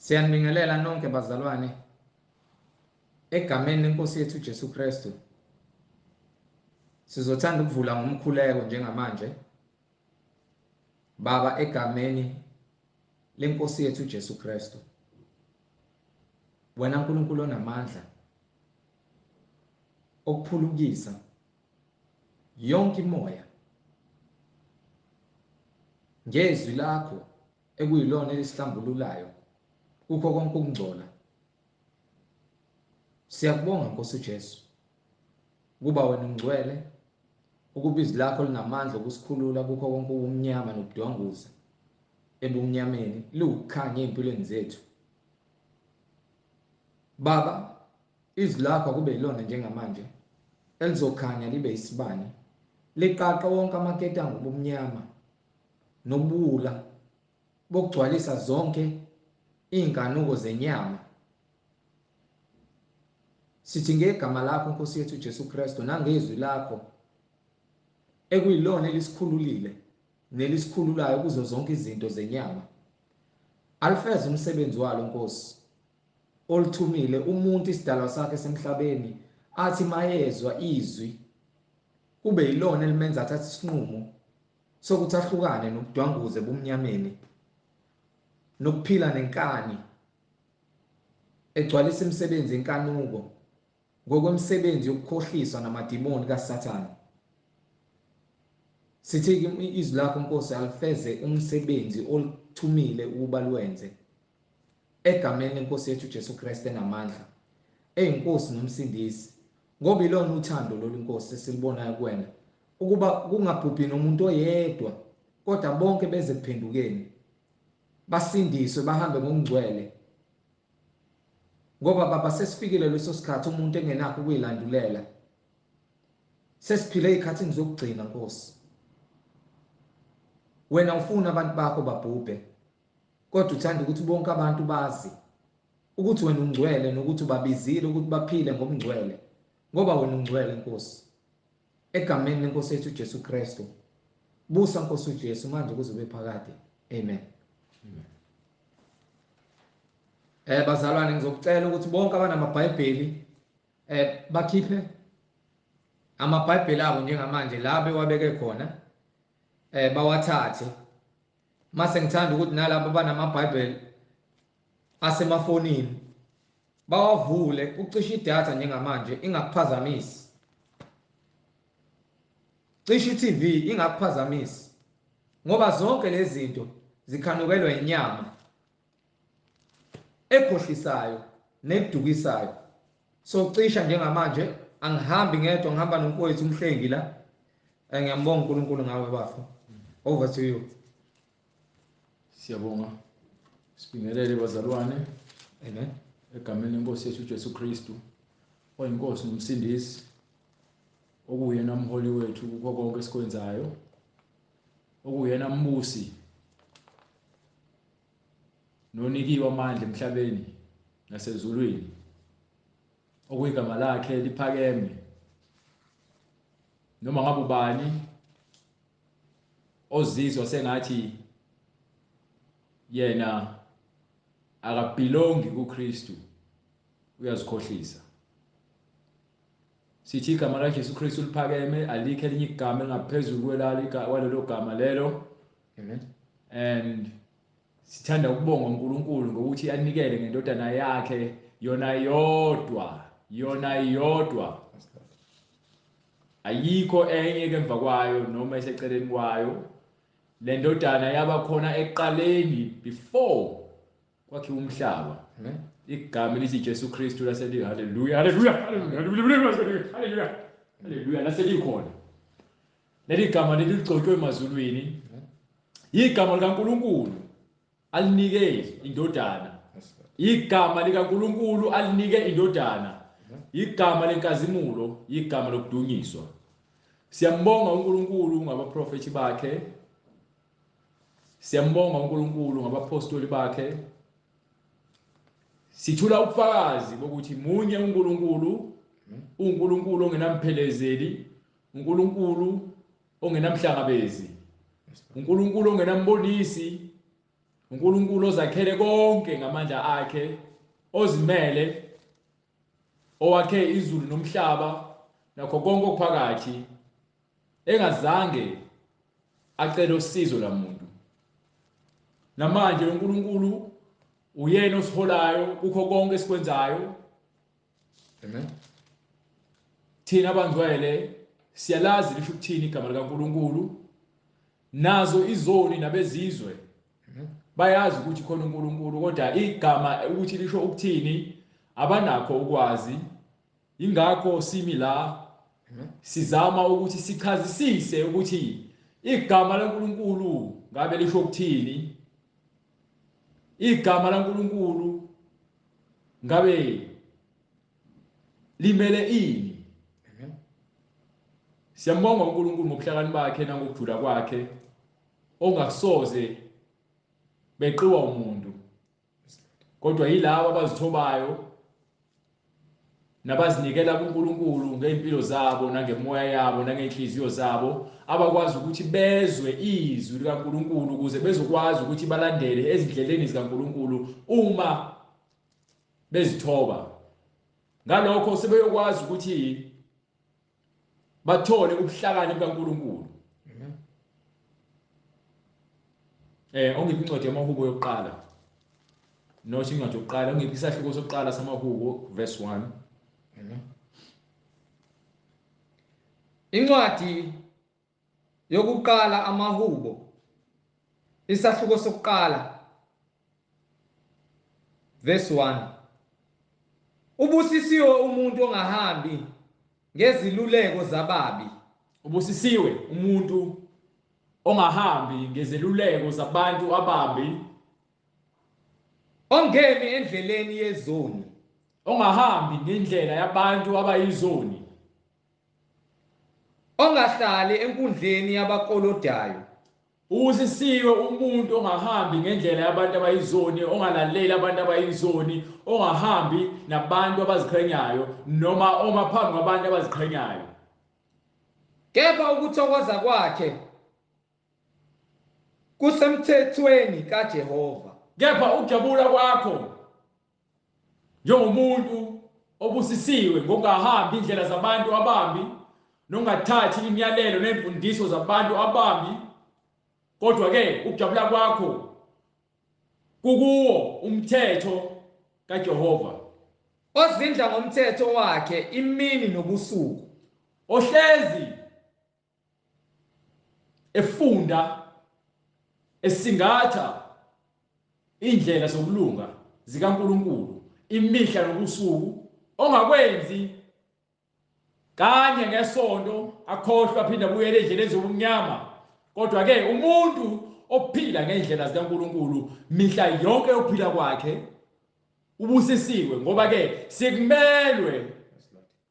Siyanibingelela nonke bazalwane egameni lenkosi yethu Jesu Kristu. Sizothanda ukuvula ngomkhuleko njengamanje. Baba, egameni lenkosi yethu Jesu Kristu. Wena uNkulunkulu onamandla okuphulukisa yonke imoya ngezwi lakho ekuyilona elisihlambululayo kukho konke ukungcola. Siyakubonga Nkosi uJesu kuba wena ungcwele, ukuba izwi lakho linamandla okusikhulula kukho konke ubumnyama nobudwanguza ebumnyameni, liwukukhanya ey'mpilweni zethu. Baba, izwi lakho akube yilona njengamanje elizokhanya libe isibani, liqaqe wonke amaketango obumnyama nobuwula bokugcwalisa zonke iy'nkanuko zenyama. Sithi ngegama lakho Nkosi yethu Jesu Kristu nangezwi lakho ekuyilona elisikhululile nelisikhululayo kuzo zonke izinto zenyama, alifeze umsebenzi walo Nkosi olithumile umuntu isidalwa sakhe semhlabeni, athi mayezwa izwi kube yilona elimenza athathe isinqumo sokuthi ahlukane nobudwanguze bumnyameni nokuphila nenkani egcwalisa imisebenzi yenkanuko ngokwemisebenzi yokukhohliswa namadimoni kaSathane. Sithi izwi lakho Nkosi alifeze umsebenzi olithumile ukuba liwenze egameni lenkosi yethu Jesu Kristu enamandla, eyiNkosi nomsindisi, ngoba ilona uthando lolu Nkosi esilibonayo kuwena, ukuba kungabhubhi nomuntu oyedwa kodwa bonke beze kuphendukeni basindiswe bahambe ngokungcwele. Ngoba Baba, sesifikile leso sikhathi umuntu engenakho ukuyilandulela. Sesiphile ezikhathini zokugcina Nkosi. Wena ufuna abantu bakho babhubhe, kodwa uthanda ukuthi bonke abantu bazi ukuthi wena ungcwele nokuthi ubabizile ukuthi baphile ngobungcwele, ngoba wena ungcwele Nkosi. Egameni lenkosi yethu Jesu Kristu, busa Nkosi uJesu manje kuze kube phakade. Amen. Amen. Bazalwane, ngizokucela ukuthi bonke abanamaBhayibheli bakhiphe amaBhayibheli abo njengamanje la bewabeke khona, bawathathe. Mase ngithanda ukuthi nalabo abanamaBhayibheli asemafonini bawavule, ucishe idatha njengamanje ingakuphazamisi. Cishe i-TV ingakuphazamisi, ngoba zonke lezi zinto zikhanukelwa inyama ekhohlisayo nekudukisayo. So cisha njengamanje, angihambi ngedwa, ngihamba nomfowethu uMhlengi la. Ngiyambonga uNkulunkulu ngawe bafo. Over to you. Siyabonga. Sibingelele bazalwane. Amen. Egameni lenkosi yethu uJesu Kristu, oyinkosi nomsindisi, okuyena umholi wethu kukho konke esikwenzayo, okuyena umbusi nonikiwe amandla emhlabeni nasezulwini, okuyigama lakhe liphakeme noma ngabe ubani ozizwa sengathi yena akabelongi kuKristu uyazikhohlisa. Sithi igama laJesu Kristu liphakeme, alikho elinye igama elingaphezulu kwelalo kwalelo gama lelo. Amen. And sithanda ukubonga uNkulunkulu ngokuthi anikele ngendodana yakhe yona yodwa, yona yodwa. Ayikho enye emva kwayo noma eseceleni kwayo. Le ndodana yaba khona ekuqaleni before kwakhiwa umhlaba. Amen. Igama elithi Jesu Kristu laseli, haleluya, haleluya, haleluya, haleluya, haleluya, laselikhona. Leli gama leli ligcotshwe emazulwini. Igama likaNkulunkulu alinike indodana. Igama likaNkulunkulu alinike indodana. Igama lenkazimulo, igama lokudunyiswa. Siyambonga uNkulunkulu ngabaprofethi bakhe. Siyambonga uNkulunkulu ngabapostoli bakhe. Sithula ubufakazi bokuthi munye uNkulunkulu, uNkulunkulu ongenamphelezeli, uNkulunkulu ongenamhlangabezi, uNkulunkulu ongenambonisi, uNkulunkulu ozakhele konke ngamandla akhe, ozimele, owakhe izulu nomhlaba nakho konke okuphakathi, engazange acele usizo lamuntu. Namanje uNkulunkulu uyena osiholayo kukho konke esikwenzayo. Amen. Thina abangcwele siyalazi lisho ukuthini igama likaNkulunkulu. Nazo izoni nabezizwe bayazi ukuthi khona uNkulunkulu, kodwa igama ukuthi lisho ukuthini abanakho ukwazi. Ingakho simi la sizama ukuthi sichazisise ukuthi igama laNkulunkulu ngabe lisho ukuthini, igama laNkulunkulu ngabe limele ini. Siyambonga uNkulunkulu ngobuhlakani bakhe nangokujula kwakhe ongasoze beqiwa umuntu, kodwa yilabo abazithobayo nabazinikela kuNkulunkulu ngeimpilo zabo nangemoya yabo nangenhliziyo zabo, abakwazi ukuthi bezwe izwi likaNkulunkulu ukuze bezokwazi ukuthi balandele ezindleleni zikaNkulunkulu uma bezithoba. Ngalokho sebeyokwazi ukuthi bathole ubuhlakani bukaNkulunkulu. Ongiphi incwadi yamaHubo yokuqala, not incwadi yokuqala, ongiphi isahluko sokuqala samaHubo verse 1. Incwadi yokuqala amaHubo isahluko sokuqala verse 1. Ubusisiwe umuntu ongahambi ngeziluleko zababi. Ubusisiwe umuntu ongahambi ngezeluleko zabantu ababi, ongemi endleleni yezoni, ongahambi ngendlela yabantu abayizoni, ongahlali enkundleni yabakolodayo. Ubusisiwe umuntu ongahambi ngendlela yabantu abayizoni, ongalaleli abantu abayizoni, ongahambi nabantu abaziqhenyayo, noma oma phambi kwabantu abaziqhenyayo. Kepha ukuthokoza kwakhe kusemthethweni kaJehova. Kepha ukujabula kwakho njengomuntu obusisiwe ngokungahambi indlela zabantu abambi, nongathathi imiyalelo nemfundiso zabantu abambi, kodwa ke ukujabula kwakho kukuwo umthetho kaJehova, ozindla ngomthetho wakhe imini nobusuku, ohlezi efunda esingatha indlela zokulunga zikaNkulunkulu imihla nobusuku, ongakwenzi kanye ngesonto akhohlwa aphinde abuyele endleleni zobumnyama. Kodwa ke umuntu ophila ngendlela zikaNkulunkulu mihla yonke yokuphila kwakhe ubusisiwe, ngoba ke sikumelwe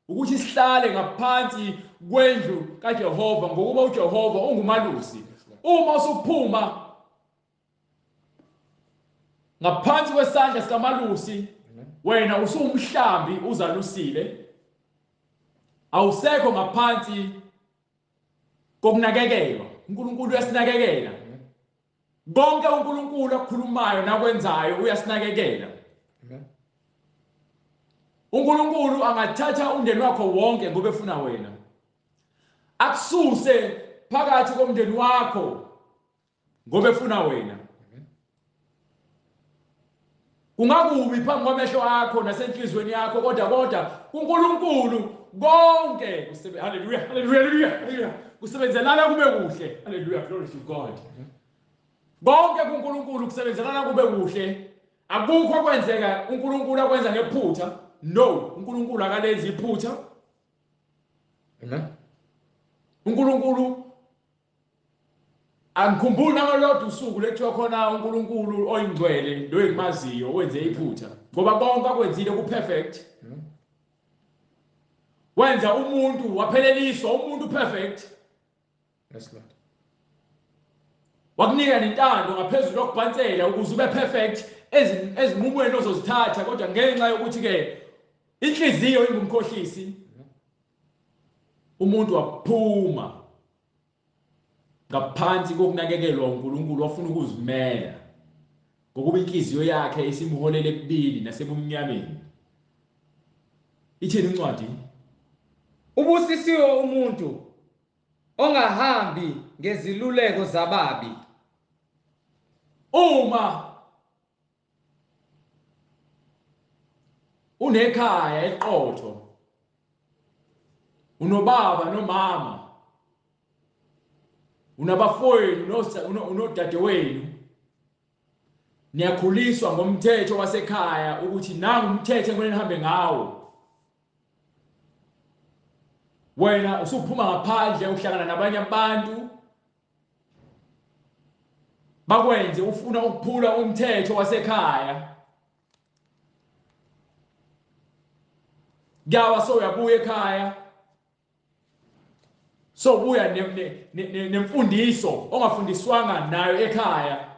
ukuthi sihlale ngaphansi kwendlu kaJehova, ngokuba uJehova ungumalusi. Uma usuphuma ngaphansi kwesandla sikamalusi, wena usuwumhlambi uzalusile, awusekho ngaphansi kokunakekelwa. uNkulunkulu uyasinakekela konke uNkulunkulu akukhulumayo nakwenzayo, uyasinakekela. uNkulunkulu angathatha umndeni wakho wonke ngoba efuna wena, akususe phakathi komndeni wakho ngoba efuna wena. Kungakubi phambi kwamehlo akho nasenhlizweni yakho, kodwa kuNkulunkulu konke haleluya, haleluya, haleluya, kusebenzelana kube kuhle. Haleluya, glory to God. Konke kuNkulunkulu kusebenzelana kube kuhle. Akukho kwenzeka uNkulunkulu akwenza ngephutha. No, uNkulunkulu akalenzi iphutha. Amen. uNkulunkulu angikhumbuli nangalodwa usuku lekuthiwa khona uNkulunkulu oyingcwele lo engimaziyo wenze iphutha, ngoba konke akwenzile ku perfect. Wenza umuntu wapheleliswa, umuntu perfect. Yes Lord. Wakunika nentando ngaphezulu lokubhansela ukuze ube perfect ezinqumweni ozozithatha, kodwa ngenxa yokuthi ke inhliziyo ingumkhohlisi, umuntu waphuma ngaphansi kokunakekelwa uNkulunkulu, wafuna ukuzimela. Ngokuba inhliziyo yakhe isimholele ekubili nasebumnyameni. Ithini incwadi? Ubusisiwe umuntu ongahambi ngeziluleko zababi. Uma unekhaya eliqotho, unobaba nomama, unabafowenu unodadewenu, niyakhuliswa ngomthetho wasekhaya ukuthi nangu umthetho ekumele nihambe ngawo. Wena usuphuma ngaphandle uhlangana nabanye abantu bakwenze ufuna ukuphula umthetho wasekhaya. Kuyawa sowuyabuya ekhaya, sobuya nemfundiso ongafundiswanga nayo ekhaya.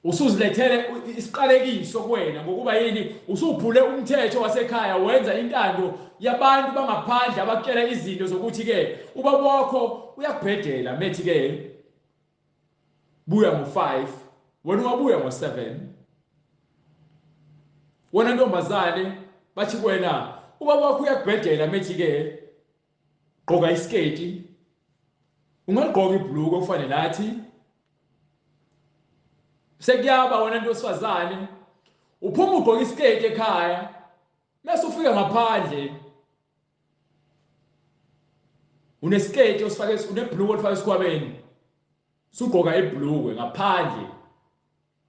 Usuzilethele isiqalekiso kuwena ngokuba yini? Usuphule umthetho wasekhaya, wenza intando yabantu bangaphandle abakutshela izinto zokuthi ke ubaba wakho uyakubhedela methi ke buya ngo5, wena ungabuya ngo7. Wena ntombazane bathi kuwena ubaba wakho uyakubhedela methi ke gqoka isiketi, ungaligqoka ibhuluku ofane nathi. Sekuyaba wena nto wesifazane uphuma ugqoka isiketi ekhaya, mase ufika ngaphandle unesiketi osifake, unebhuluku olifake esikhwameni, sugqoka ibhuluku ngaphandle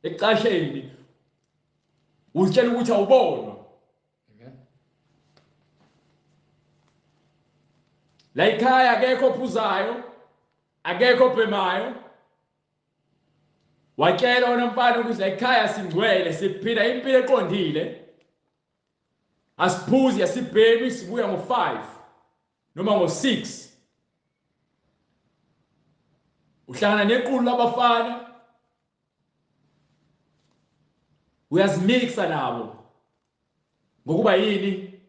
ekucasheni, uzitshela ukuthi awubonwa. La ekhaya akekho ophuzayo, akekho obhemayo. Watshela wena mfana ukuthi la ekhaya singcwele, siphila impilo eqondile, asiphuzi, asibhemi, sibuya ngo5 noma ngo6. Uhlangana nequlu labafana, uyazimixa nabo ngokuba yini?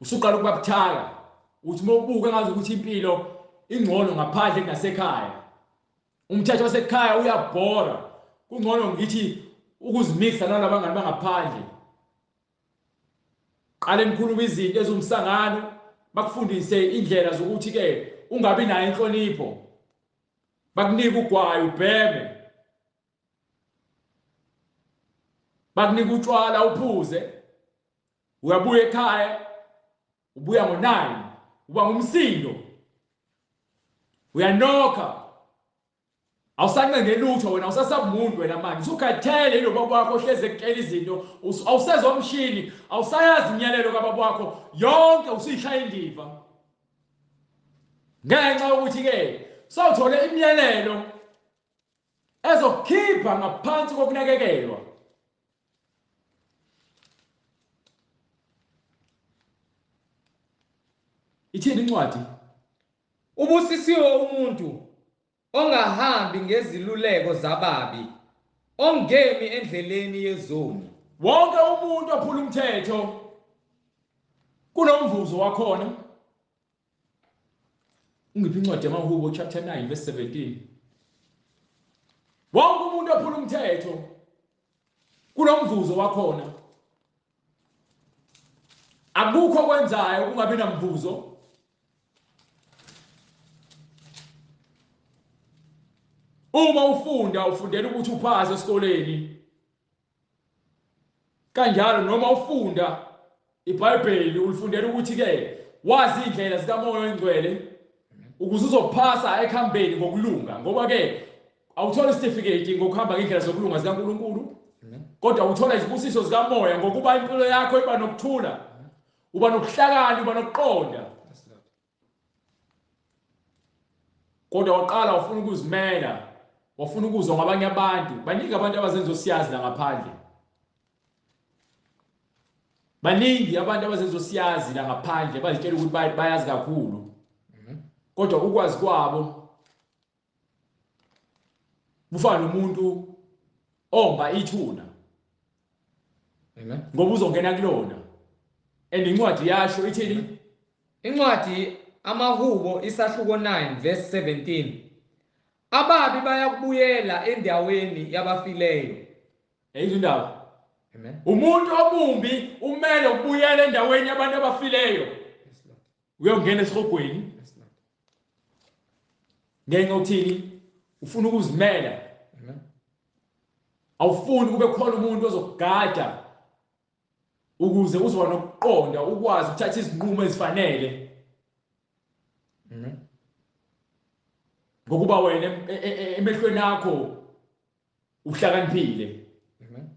Usuqala ukuba buthaka, uthi uma ubuka ngazi ukuthi impilo ingcono ngaphandle kunasekhaya. Umthetho wasekhaya uyabhora, kungcono ngithi ukuzimixa nalabangani bangaphandle. Qale nikhulume izinto ezumsangano, bakufundise indlela zokuthi ke ungabi nayo inhlonipho, bakunike ugwayi ubheme, bakunike utshwala uphuze. Uyabuya ekhaya, ubuya ngo9, uba ngumsindo, uyanokha, awusancenge lutho wena, awusasamuntu wena manje, usukhathele yilo baba wakho ohleze ekutshela izinto, awusezwa umshini, awusayazi imiyalelo kababa wakho yonke, usuyishaya indiva ngenxa yokuthi ke sawuthole imiyalelo ezokukhipha ngaphansi kokunakekelwa. Ithini incwadi? Ubusisiwe umuntu ongahambi ngeziluleko zababi, ongemi endleleni yezoni. Wonke umuntu ophula umthetho kunomvuzo wakhona. Ungiphi incwadi yamaHubo chapter 9 verse 17. Wonke umuntu ophula umthetho kunomvuzo wakhona. Akukho kwenzayo kungabi namvuzo. Uma ufunda ufundela ukuthi uphase esikoleni. Kanjalo noma ufunda iBhayibheli ulifundela ukuthi ke wazi indlela zikaMoya oNgcwele ukuze uzophasa ekuhambeni ngokulunga, ngoba ke awuthola isitifiketi ngokuhamba ngendlela zokulunga zikaNkulunkulu, kodwa uthola izibusiso zikaMoya ngokuba impilo yakho iba nokuthula, uba nokuhlakani, uba nokuqonda. Kodwa waqala wafuna ukuzimela, wafuna ukuzwa ngabanye abantu. Baningi abantu abazenza osiyazi la ngaphandle, baningi abantu abazenza osiyazi la ngaphandle, bazitshela ukuthi bayazi kakhulu, kodwa ukwazi kwabo kufana nomuntu omba ithuna. Amen. Ngoba uzongena kulona. And incwadi yasho ithini? Incwadi amaHubo isahluko 9 verse 17. Ababi bayakubuyela endaweni yabafileyo. Yayizwa indaba? Amen. Umuntu omumbi umele ukubuyela endaweni yabantu abafileyo. Yes, Lord. Uyongena esihogweni. Yes, Lord. Ngenxa yokuthini? Ufuna ukuzimela. Amen. Awufuni kube khona umuntu ozokugada ukuze uzoba nokuqonda ukwazi ukuthatha izinqumo ezifanele. Amen. Ngokuba wena emehlweni akho uhlakaniphile. Amen.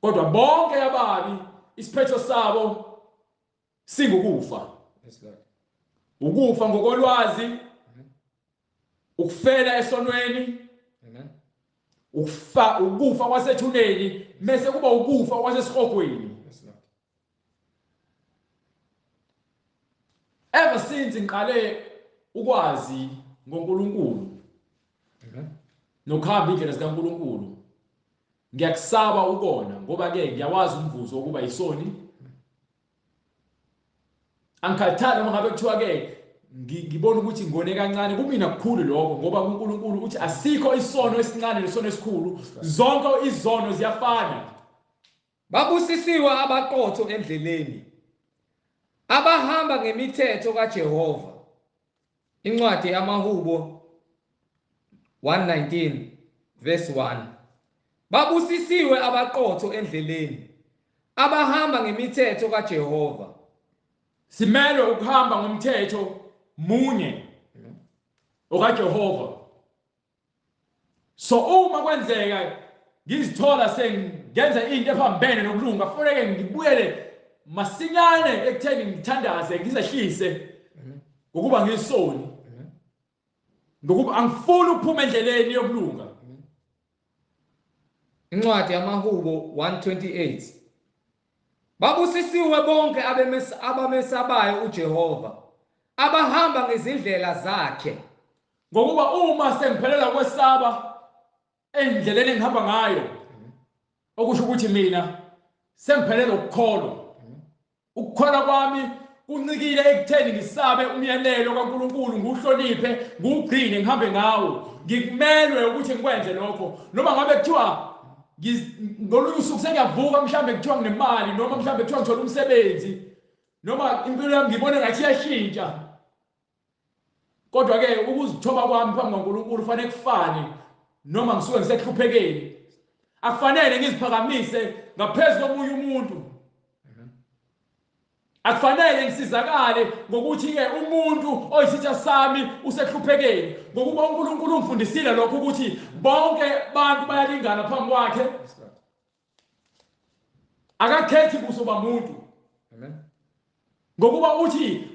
Kodwa bonke ababi isiphetho sabo singukufa. Yes, Lord. Ukufa ngokolwazi, ukufela esonweni, Amen. ukufa ukufa kwasethuneni, mase kuba ukufa kwasesihogweni. Yes, Lord. Ever since ngiqale ukwazi ngoNkulunkulu Amen. nokuhamba indlela zikaNkulunkulu, ngiyakusaba ukona ngoba ke ngiyawazi umvuzo wokuba yisoni. Angikhathali noma ngabe kuthiwa ke ngibona ukuthi ngone kancane, kumina kukhulu lokho, ngoba uNkulunkulu uthi asikho isono esincane nesono esikhulu, zonke izono ziyafana. Babusisiwe abaqotho endleleni, abahamba ngemithetho kaJehova. Incwadi yamaHubo 119 verse 1. Babusisiwe abaqotho endleleni, abahamba ngemithetho kaJehova. Simelwe ukuhamba ngomthetho munye okaJehova. So uma kwenzeka ngizithola sengenza into ephambene nokulunga, kufanele ngibuyele masinyane ekutheni ngithandaze, ngizehlise ngokuba ngiyisoni, ngokuba angifuni ukuphuma endleleni yokulunga. Incwadi yamaHubo 128. Babusisiwe bonke abamesabayo uJehova, abahamba ngezindlela zakhe. Ngokuba uma sengiphelela kwesaba endleleni engihamba ngayo, okusho ukuthi mina sengiphelela ukukholwa. Ukukholwa kwami kuncikile ekutheni ngisabe umyalelo kaNkulunkulu, ngiwuhloniphe, ngiwugcine, ngihambe ngawo. Ngikumelwe ukuthi ngikwenze lokho. Noma ngabe kuthiwa ngolunye usuku sengiyavuka, mhlambe kuthiwa nginemali, noma mhlambe kuthiwa ngithola umsebenzi, noma impilo yami ngibone ngathi iyashintsha, kodwa ke ukuzithoba kwami phambi kwaNkulunkulu kufanele kufane noma ngisuke ngisekuhluphekeni. Akufanele ngiziphakamise ngaphezu komunye umuntu. Akufanele ngisizakale ngokuthi ke umuntu oyisitha sami usehluphekeni, ngokuba uNkulunkulu ungifundisile lokho ukuthi bonke abantu bayalingana phambi kwakhe. Akakhethi buso bamuntu. Amen. Ngokuba uthi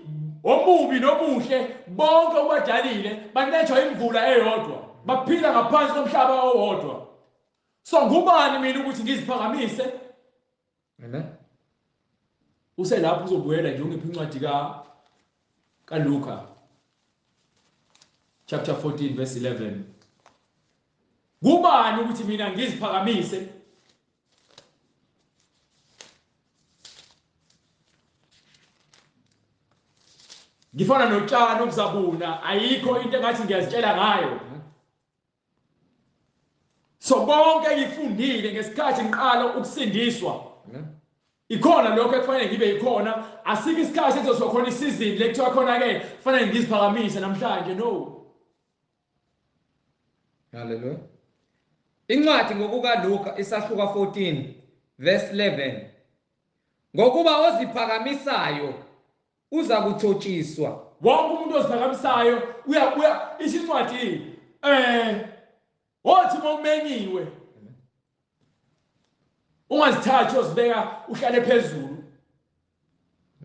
omubi nomuhle bonke ubadalile banethwa imvula eyodwa, baphila ngaphansi komhlaba owodwa. So ngubani mina ukuthi ngiziphakamise? Amen. Uselapho uzobuyela nje ungiphi incwadi kaLuka chapter 14 verse 11. Kubani ukuthi mina ngiziphakamise? Ngifana notshani obuzabuna, ayikho into engathi ngiyazitshela ngayo. So konke ngifundile ngesikhathi ngiqala ukusindiswa. Ikhona lokho ekufanele ngibe yikhona, asikho isikhathi esizoba khona isizini lekuthiwa khona ke kufanele ngiziphakamise namhlanje. No. Hallelujah. Incwadi ngokukaLuka isahluka 14 verse 11. Ngokuba oziphakamisayo uza kuthotshiswa. Wonke umuntu oziphakamisayo uya isincwadi othi mawumenyiwe ungazithathi ozibeka uhlale phezulu.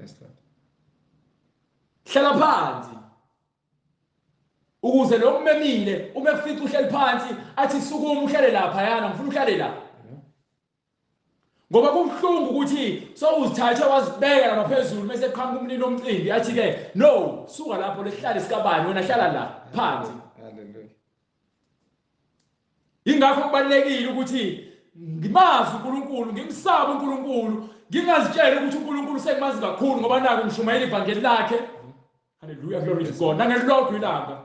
Yes, Lord. Hlala phansi ukuze lo kumemile uma kufica uhleli phansi athi sukuma uhlale lapha yana, ngifuna uhlale la. Ngoba kubuhlungu ukuthi sowuzithathe wazibeka lapha phezulu bese qhamuka umnini omcimbi athi ke no, suka lapho lesihlale sikabani, wena hlala la phansi. Hallelujah. Ingakho kubalekile ukuthi ngimazi uNkulunkulu, ngimsabe uNkulunkulu, ngingazitsheli ukuthi uNkulunkulu sengimazi kakhulu ngoba naku ngishumayela ivangeli lakhe. Hallelujah, glory to God. Nangelilodwa ilanga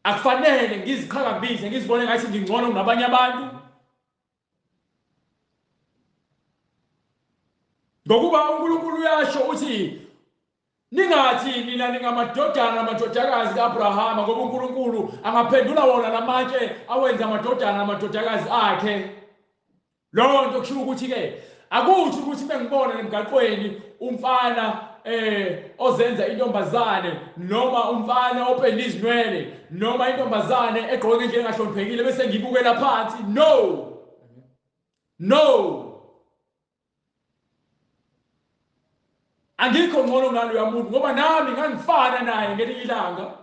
akufanele ngiziqhakambise ngizibone ngathi ngingcono kunabanye abantu, ngokuba uNkulunkulu uyasho uthi ningathi nina ningamadodana namadodakazi kaAbrahama, ngoba uNkulunkulu angaphendula wona lamatshe awenza amadodana namadodakazi akhe. Lowo nto kusho ukuthi ke akuthi ukuthi bengibona emgaqweni umfana ozenza intombazane noma umfana openda izinwele noma intombazane egqoke ngendlela engahloniphekile bese ngibukela phansi. No, no, angikho ngcono ngaloya muntu, ngoba nami ngangifana naye ngelinye ilanga.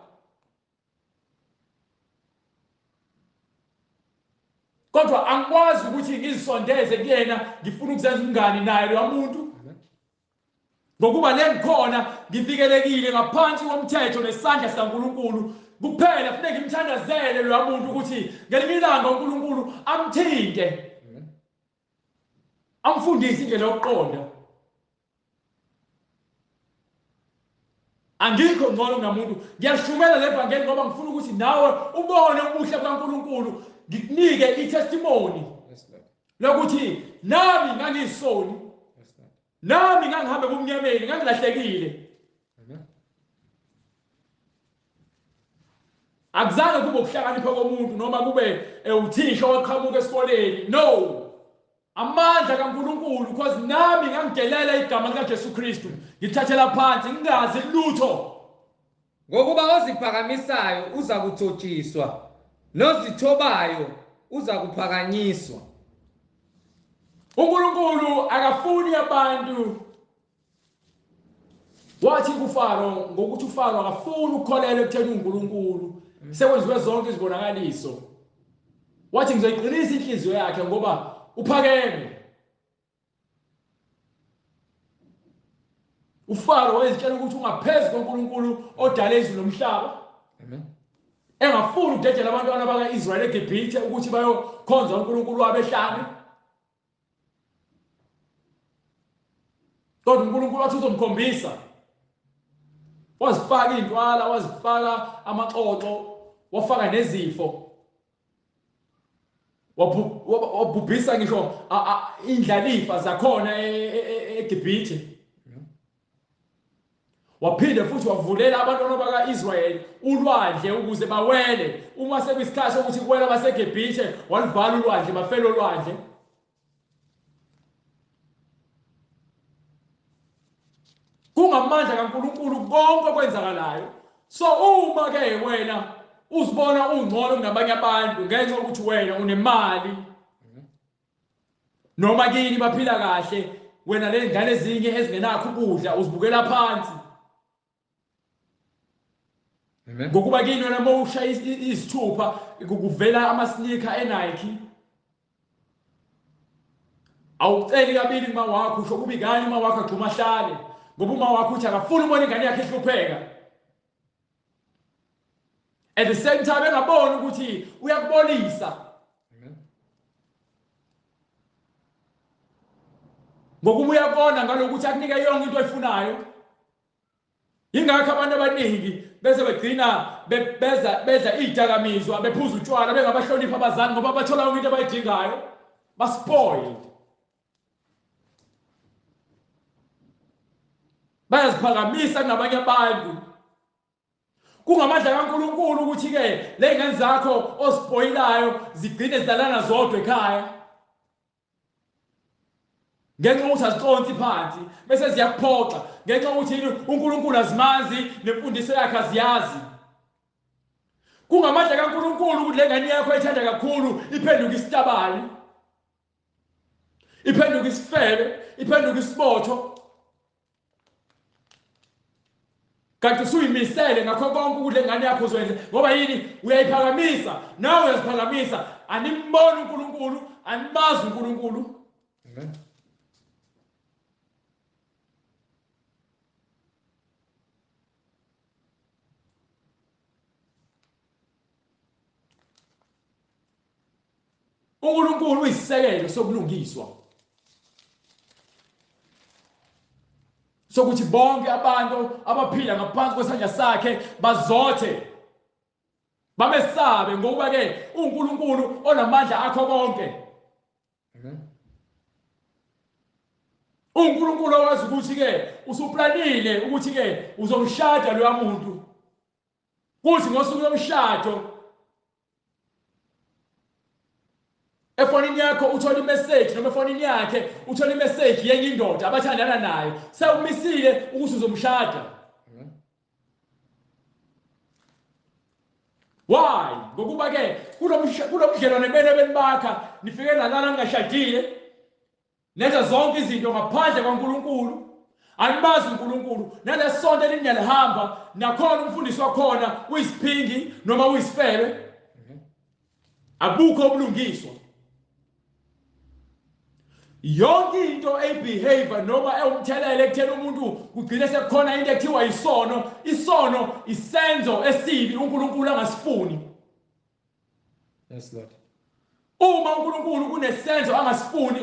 Kodwa angikwazi ukuthi ngizisondeze kuyena ngifuna ukuzenza umngani naye loya muntu, ngokuba le ngikhona ngivikelekile ngaphansi komthetho nesandla sikaNkulunkulu. Kuphela kufuneka ngimthandazele loya muntu ukuthi ngelinye ilanga uNkulunkulu amthinte, amfundise indlela yokuqonda. Angikho ngcono kunamuntu. Ngiyashumela levangeli ngoba ngifuna ukuthi nawe ubone ubuhle bukaNkulunkulu, ngikunike i-testimony lokuthi nami ngangiyisoni, nami ngangihambe ebumnyameni, ngangilahlekile. Akuzange kube ukuhlakanipha komuntu noma kube uthisha owaqhamuka esikoleni. No, amandla kaNkulunkulu, because nami ngangidelela igama likaJesu Kristu, ngithathela phansi ngingazi lutho. Ngokuba oziphakamisayo uza kuthotshiswa, nozithobayo uza kuphakanyiswa. uNkulunkulu akafuni abantu. Wathi kuFaro, ngokuthi uFaro akafuni ukukholelwa ekutheni uNkulunkulu, sekwenziwe zonke izibonakaliso. Wathi ngizoyiqinisa inhliziyo yakhe ngoba uphakeme. uFaro wayezitshela ukuthi ungaphezu koNkulunkulu odala izulu nomhlaba. Amen. Engafuni ukudedela abantwana baka-Israyeli eGibhithe ukuthi bayokhonza uNkulunkulu wabo ehlane. Kodwa uNkulunkulu wathi uzomkhombisa. Wazifaka iy'ntwala, wazifaka amaxoxo, wafaka nezifo. Wabhubhisa ngisho indlalifa zakhona eGibhithe. Waphinde futhi wavulela abantwana baka-Israyeli ulwandle ukuze bawele. Uma sekuyisikhathi sokuthi kuwela baseGibhithe, waluvala ulwandle, bafela olwandle. Kungamandla kaNkulunkulu konke okwenzakalayo. So uma ke wena uzibona ungcono kunabanye abantu ngenxa yokuthi wena unemali, noma kini baphila kahle, wena le ngane ezinye ezingenakho ukudla uzibukela phansi. Ngokuba kini wena uma ushaya izithupha kuvela ama-sneaker eNike. Awuceli kabili kuma wakho, usho kubi kanye uma wakho agxuma ahlale, ngoba uma wakho uthi akafuni ubona ingane yakhe ihlupheka. At the same time engaboni ukuthi uyakubolisa. Ngokuba uyakona ngalokuthi akunike yonke into oyifunayo. Yingakho abantu abaningi bese begcina beza bedla izidakamizwa, bephuza utshwala, bengabahloniphi abazali ngoba bathola yonke into abayidingayo. Baspoiled. Bayaziphakamisa kunabanye abantu. Kungamandla kaNkulunkulu ukuthi ke le ngane zakho ozispoilayo zigcine zidlalana zodwa ekhaya. Ngenxa yokuthi aziconsi phansi bese ziyakuphoxa, ngenxa yokuthi uNkulunkulu azimazi nemfundiso yakhe aziyazi. Kungamandla kaNkulunkulu ukuthi le ngane yakho ethanda kakhulu iphenduke isitabane, iphenduke isifebe, iphenduke isibotho. Kanti usuyimisele ngakho konke ukuthi le ngane yakho uzoyenza, ngoba yini? Uyayiphakamisa, nawe uyaziphakamisa. Animboni uNkulunkulu, animazi uNkulunkulu. Amen. uNkulunkulu uyisisekelo sokulungiswa. Sokuthi bonke abantu abaphila ngaphansi kwesandla sakhe bazothe bamesabe, ngokuba ke uNkulunkulu onamandla akho konke. uNkulunkulu owazi ukuthi ke usuplanile ukuthi ke uzomshada loya muntu, kuthi ngosuku lomshado efonini yakho uthola imessage, noma efonini yakhe uthola imessage yenye indoda abathandana nayo, sewumisile ukuthi uzomshada. Why? Ngokuba ke kulomdlelwane bene benibakha nifike nalala ningashadile, nenza zonke izinto ngaphandle kwaNkulunkulu, animazi uNkulunkulu, nalesonto eliniyalihamba nakhona umfundisi wakhona uyisiphingi noma uyisifebe, akukho ubulungiswa. Yonke into eyibehavior noma ewumthelela ekutheni umuntu kugcine sekukhona into ekuthiwa isono. Isono isenzo esibi uNkulunkulu angasifuni. Yes Lord. Uma uNkulunkulu kunesenzo angasifuni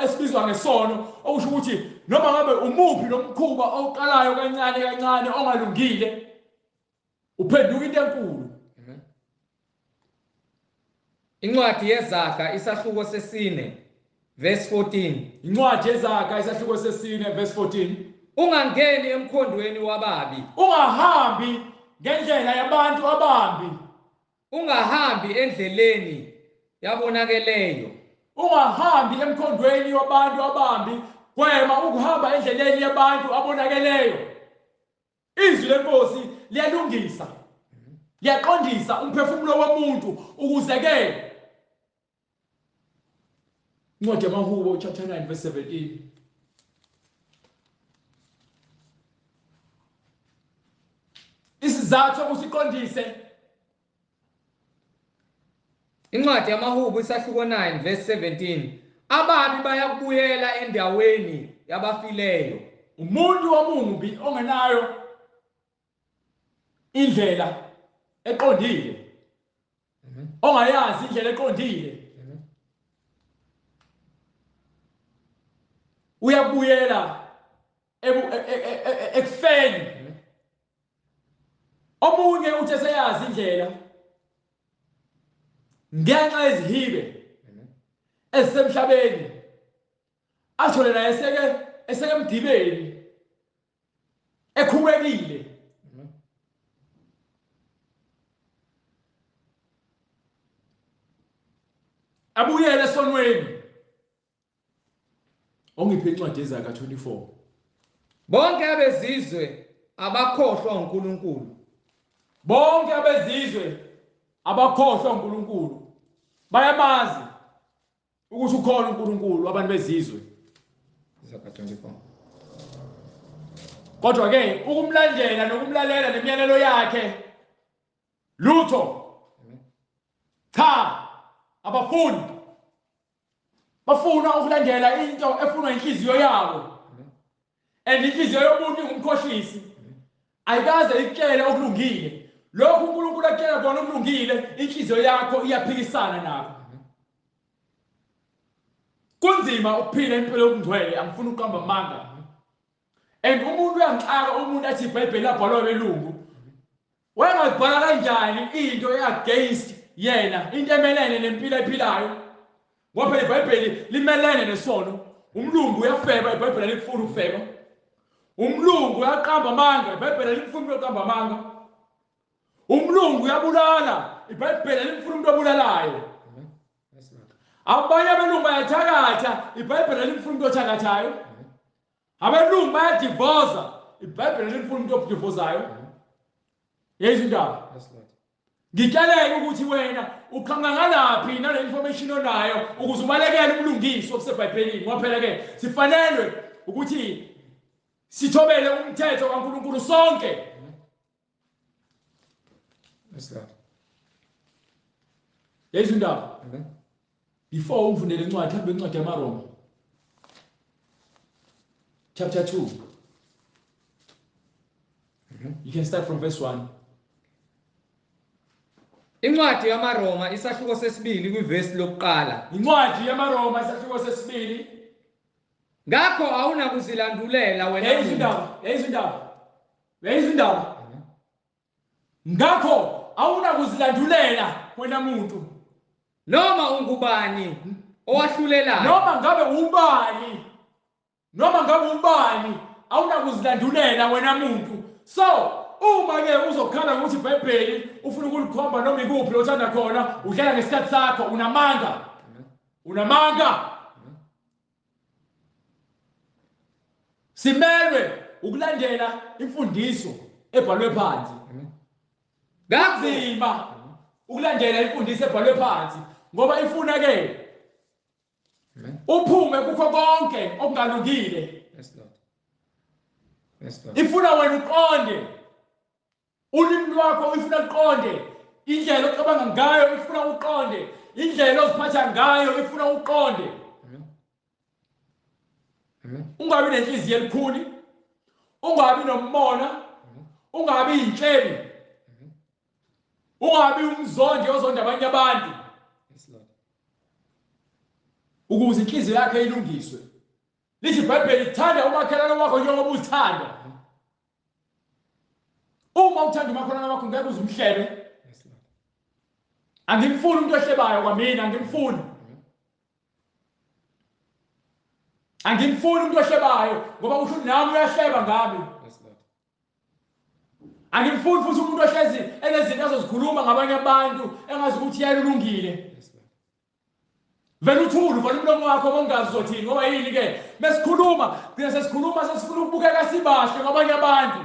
esibizwa ngesono, okusho ukuthi noma ngabe umuphi nomkhuba oqalayo kancane kancane ongalungile uphenduka into enkulu. Incwadi yeZaga isahluko sesine verse 14. Incwadi yeZaga isahluko sesine verse 14. Ungangeni emkhondweni wababi. Ungahambi ngendlela yabantu abambi. Ungahambi endleleni yabonakeleyo. Ungahambi emkhondweni wabantu abambi. Gwema ukuhamba endleleni yabantu abonakeleyo. Izwi lenkosi liyalungisa, liyaqondisa umphefumulo womuntu ukuze ke Incwadi yamaHubo chapter 9 verse 17. Isizathu sokusiqondise. Incwadi yamaHubo isahluko 9 verse 17. Ababi bayakubuyela endaweni yabafileyo. Umuntu omubi ongenayo indlela eqondile, ongayazi indlela eqondile, uyabuyela ekufeni. Omunye uthi eseyazi indlela ngenxa yezihibe ezisemhlabeni, athole naye eseke emgibeni ekhubekile. Abuyele esonweni. Ongiphe incwadi yeZaga 24. Bonke abezizwe abakhohlwa uNkulunkulu. Bonke abezizwe abakhohlwa uNkulunkulu bayamazi ukuthi ukhona uNkulunkulu abantu bezizwe. Zaga 24. Kodwa ke ukumlandela nokumlalela nemiyalelo yakhe lutho. Cha, abafuni. Bafuna ukulandela into efunwa inhliziyo yabo. And inhliziyo yomuntu ingumkhohlisi. Ayikaze ikutshele okulungile. Lokhu uNkulunkulu akutshela kona okulungile, inhliziyo yakho iyaphikisana nakho. Kunzima ukuphila impilo yobungcwele, angifuni ukuqamba amanga. And umuntu uyangixaka umuntu athi iBhayibheli labhalwa abelungu. Wayengabhala kanjani into e-against yena, into emelene nempilo ayiphilayo? Ngoba phela iBhayibheli limelene nesono. Umlungu uyafeba, iBhayibheli alikufuni ukufeba. Umlungu uyaqamba amanga, iBhayibheli alimfuni umuntu oqamba amanga. Umlungu uyabulala, iBhayibheli alimfuni umuntu obulalayo. Abanye abelungu bayathakatha, iBhayibheli alimfuni umuntu othakathayo. Abelungu bayadivoza, iBhayibheli alimfuni umuntu odivozayo. Yezwa indaba? Ngitsheleke ukuthi wena uqhamuka ngalaphi nale information onayo ukuze ubalekele ubulungiswa obuseBhayibhelini. Ngoba phela ke sifanelwe ukuthi sithobele umthetho kaNkulunkulu sonke. Yezwa indaba? Before ungifundele incwadi, hambe incwadi yamaRoma chapter 2. You can start from verse 1. Incwadi yamaRoma isahluko sesibili kwivesi lokuqala. Incwadi yamaRoma isahluko sesibili. Ngakho awunakuzilandulela wena. Yayizwa indaba, yayizwa indaba. Yayizwa indaba. Ngakho awunakuzilandulela wena muntu. Noma ungubani owahlulelayo. Noma ngabe ubani. Noma ngabe ubani awunakuzilandulela wena muntu. So uma ke uzokhala ngokuthi iBhayibheli ufuna ukulikhomba noma ikuphi othanda khona, udlala ngesikhathi sakho, unamanga. Unamanga. Simelwe ukulandela imfundiso ebhalwe phansi. Kunzima ukulandela imfundiso ebhalwe phansi ngoba ifuna ke uphume kukho konke okungalungile. Yes Lord. Yes Lord. Ifuna wena uqonde. Ulimi lwakho ifuna uqonde. Indlela ocabanga ngayo ifuna uqonde. Indlela oziphatha ngayo ifuna uqonde. Ungabi nenhliziyo elikhuni, ungabi nomona, ungabi inhlebi, ungabi umzondi ozonda abanye abantu. Ukuze inhliziyo yakhe ilungiswe. Lithi iBhayibheli, thanda umakhelwane wakho njengoba uzithanda. Uma uthanda umakhelwane wakho ngeke uze umhlebe. Angimfuni umuntu ohlebayo kwamina, angimfuni. Angimfuni umuntu ohlebayo ngoba kusho ukuthi nami uyahleba ngami. Angimfuni futhi umuntu ohlezi enezinto azozikhuluma ngabanye abantu engazi ukuthi yena ulungile. Vele uthule uvale umlomo wakho bongazi uzothini ngoba yini ke mesikhuluma thina sesikhuluma sesifuna ukubukeka sibahle kwabanye abantu.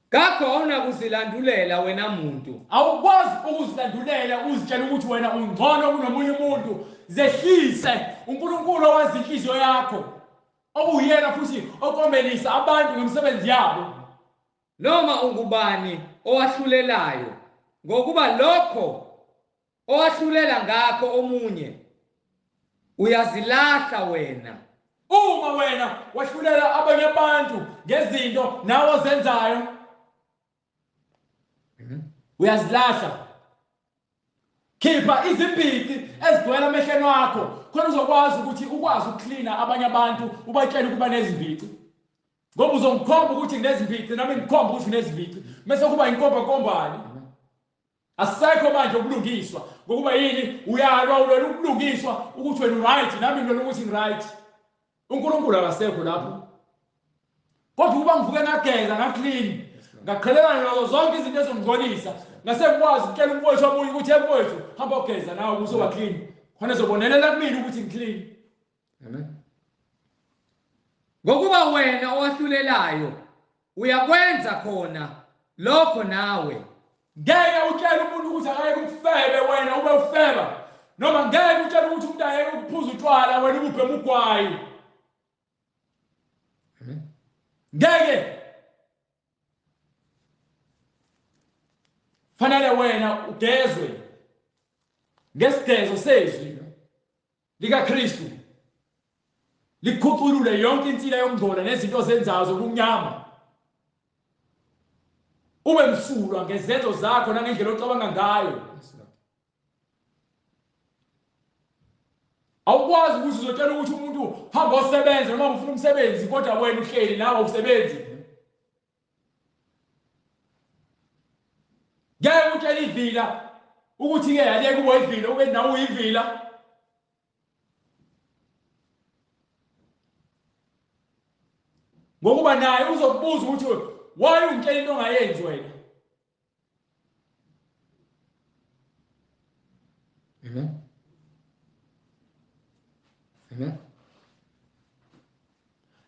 Ngakho awunakuzilandulela wena muntu. Awukwazi ukuzilandulela uzitshela ukuthi wena ungcono kunomunye umuntu. Zehlise uNkulunkulu owazi inhliziyo yakho, okuyena futhi okomelisa abantu ngemisebenzi yabo. Noma ungubani owahlulelayo, ngokuba lokho owahlulela ngakho omunye uyazilahla wena. Uma wena wahlulela abanye abantu ngezinto nawe ozenzayo, uyazilahla. Khipha izimbici ezigcwele amehlweni wakho khona uzokwazi ukuthi ukwazi ukuklina abanye abantu, ubatshele ukuba nezimbici. Ngoba uzongikhomba ukuthi nginezimbici, nami ngikhomba ukuthi unezimbici, bese kuba inkomba nkombani. Asisekho manje ukulungiswa ngokuba yini? Uyalwa, ulwela ukulungiswa ukuthi wena uright, nami ngilwela ukuthi ngiright. uNkulunkulu akasekho lapho. Kodwa ukuba ngivuke ngageza ngaclean, ngaqhelelana nazo zonke izinto ezongingcolisa, ngase ngikwazi ukutshela umfowethu omunye ukuthi hey mfowethu, hamba ogeza nawe ukuze uba clean, khona ezobonelela kumina ukuthi ngiclean. Amen. Ngokuba wena owahlulelayo uyakwenza khona lokho nawe. Ngeke utshele umuntu ukuthi akayeke ukufebe wena ube ufeba, noma ngeke utshele ukuthi umuntu ayeke ukuphuza utshwala wena ububhema ugwayi. Ngeke. Fanele wena ugezwe ngesigezo sezwi likaKristu, likhuculule yonke insila yokungcola nezinto ozenzayo zobumnyama, ube msulwa ngezenzo zakho nangendlela ocabanga ngayo. Awukwazi ukuthi uzotshela ukuthi umuntu hamba osebenza noma ufuna umsebenzi, kodwa wena uhleli nawe awusebenzi. Ngeke utshele ivila ukuthi ke aliyeke ube ivila, ube nawe uyivila. Ngokuba naye uzokubuza ukuthi why ungitshela into ongayenzi wena. Amen. Amen.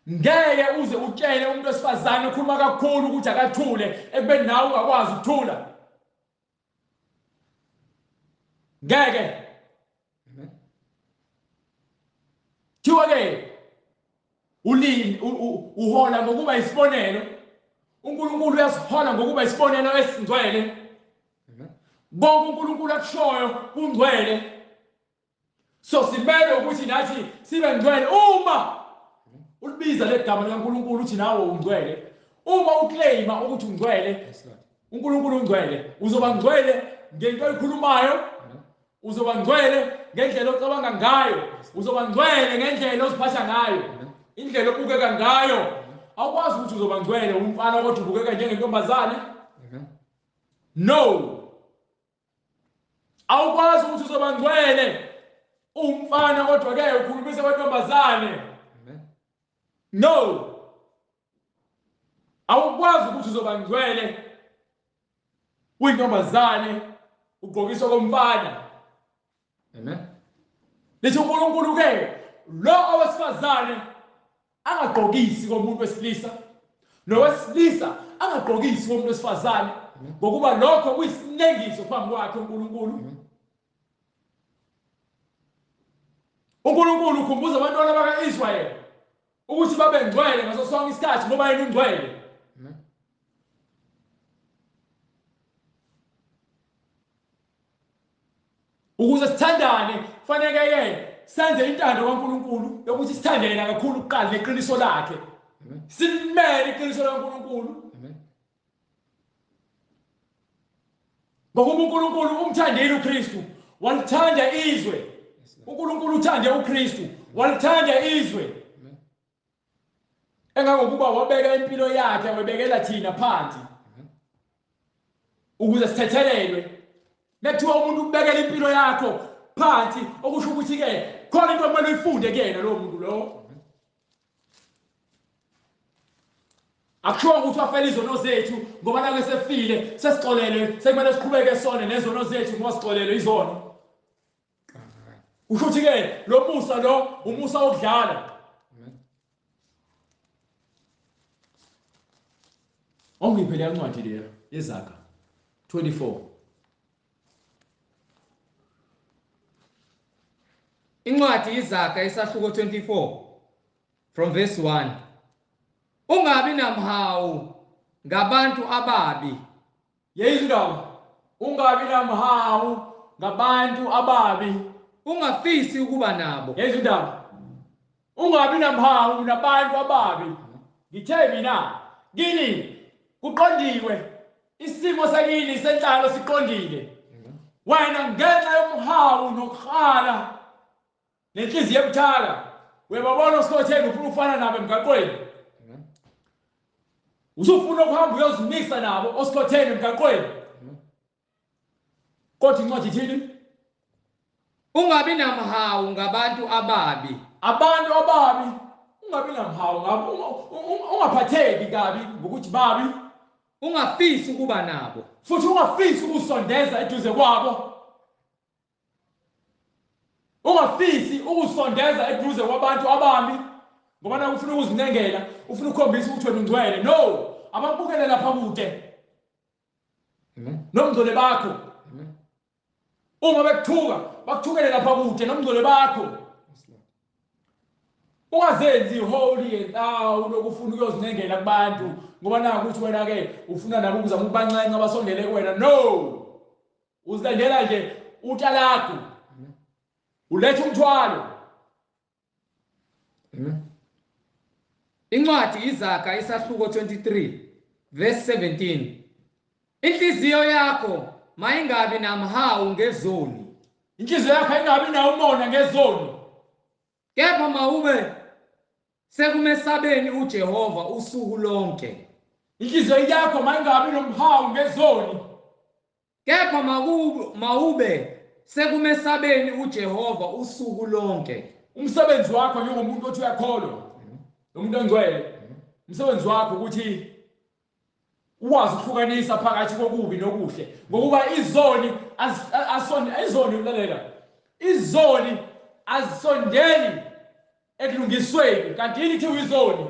Ngeke uze utshele umuntu wesifazane okhuluma kakhulu ukuthi akathule ekubeni nawe ungakwazi ukuthula. Ngeke. Thiwa ke ulimi uhola ngokuba isibonelo. uNkulunkulu uyasihola ngokuba isibonelo esingcwele. Konke uNkulunkulu akushoyo kungcwele. So simele ukuthi nathi sibe ngcwele. Uma ulibiza legama likaNkulunkulu uthi nawe ungcwele, uma uclaima ukuthi ungcwele, uNkulunkulu ungcwele, uzoba ngcwele ngento oyikhulumayo, Uzoba ngcwele ngendlela ocabanga ngayo, uzoba ngcwele ngendlela oziphatha ngayo, indlela obukeka ngayo. Awukwazi ukuthi uzoba ngcwele umfana kodwa ubukeka njengentombazane. No. Awukwazi ukuthi uzoba ngcwele umfana kodwa ke ukhulumisa kwentombazane. No. Awukwazi ukuthi uzoba ngcwele uyintombazane ugqokiswa komfana. Amen. Lithi uNkulunkulu ke lo owesifazane angagqokisi komuntu wesilisa nowesilisa angagqokisi komuntu wesifazane ngokuba lokho kuyisinengiso phambi kwakhe uNkulunkulu. uNkulunkulu ukhumbuza abantwana baka-Israyeli ukuthi babe ngcwele ngaso sonke isikhathi ngoba yena ungcwele. Ukuze sithandane kufanele-ke senze intando kaNkulunkulu yokuthi sithande yena kakhulu kuqala neqiniso lakhe. Silimele iqiniso likaNkulunkulu. Ngokuba uNkulunkulu umthandile uKristu, walithanda izwe. uNkulunkulu uthande uKristu, walithanda izwe. Engangokuba wabeka impilo yakhe webekela thina phansi ukuze sithethelelwe. Bekuthiwa umuntu ubekela impilo yakho phansi, okusho ukuthi ke khona into okumele uyifunde kuyena lowo muntu lowo. Akushiwo ukuthi wafela izono zethu ngoba nake sefile sesixolelwe, sekumele siqhubeke sone nezono zethu ngoba sixolelwe izono. Usho ukuthi ke lo musa lo umusa wokudlala. Ongiphe leya ncwadi leya yeZaga 24. Incwadi iZaga isahluko 24 from verse 1. Ungabi namhawu ngabantu ababi. Yeyizwa indaba. Ungabi namhawu ngabantu ababi. Ungafisi ukuba nabo. Yeyizwa indaba. Ungabi namhawu nabantu ababi. Ngithe mina kini kuqondiwe isimo sakini senhlalo siqondile. Wena ngenxa yomhawu nokuhala nenhliziyo ebuthaka uyababona osikhotheni ufuna ukufana nabo emgaqweni. Usufuna ukuhamba uyozimisa nabo osikhotheni emgaqweni. Kodwa incwadi ithini? Ungabi namhawu ngabantu ababi. Abantu ababi ungabi namhawu ngabo, ungaphatheki kabi ngokuthi babi. Ungafisi ukuba nabo. Futhi ungafisi ukusondeza eduze kwabo. Ungafisi ukusondeza eduze kwabantu ababi ngoba nawe ufuna ukuzinengela, ufuna ukukhombisa ukuthi wena ungcwele. No, abakubukele lapha kude. Nomngcwele bakho. Uma bekuthuka, bakuthukele lapha kude nomngcwele bakho. Ungazenzi holy and thou lokufuna ukuyozinengela kubantu ngoba naku ukuthi wena ke ufuna nabo ukuzama ukubancenga abasondele kuwena. No. Uzilandela nje utalagu. Uletha umthwalo. Incwadi iZaga isahluko 23 verse 17. Inhliziyo yakho mayingabi namhawu ngezoni. Inhliziyo yakho ayingabi nawo umona ngezoni. Kepha mawube sekumesabeni uJehova usuku lonke. Inhliziyo yakho mayingabi nomhawu ngezoni. Kepha mawube sekumesabeni uJehova usuku lonke. Umsebenzi wakho njengomuntu othi uyakholwa, nomuntu ongcwele, umsebenzi wakho ukuthi ukwazi ukuhlukanisa phakathi kokubi nokuhle, ngokuba izoni izoni ulalela, izoni azisondeli ekulungisweni, kanti yini kuthiwa izoni?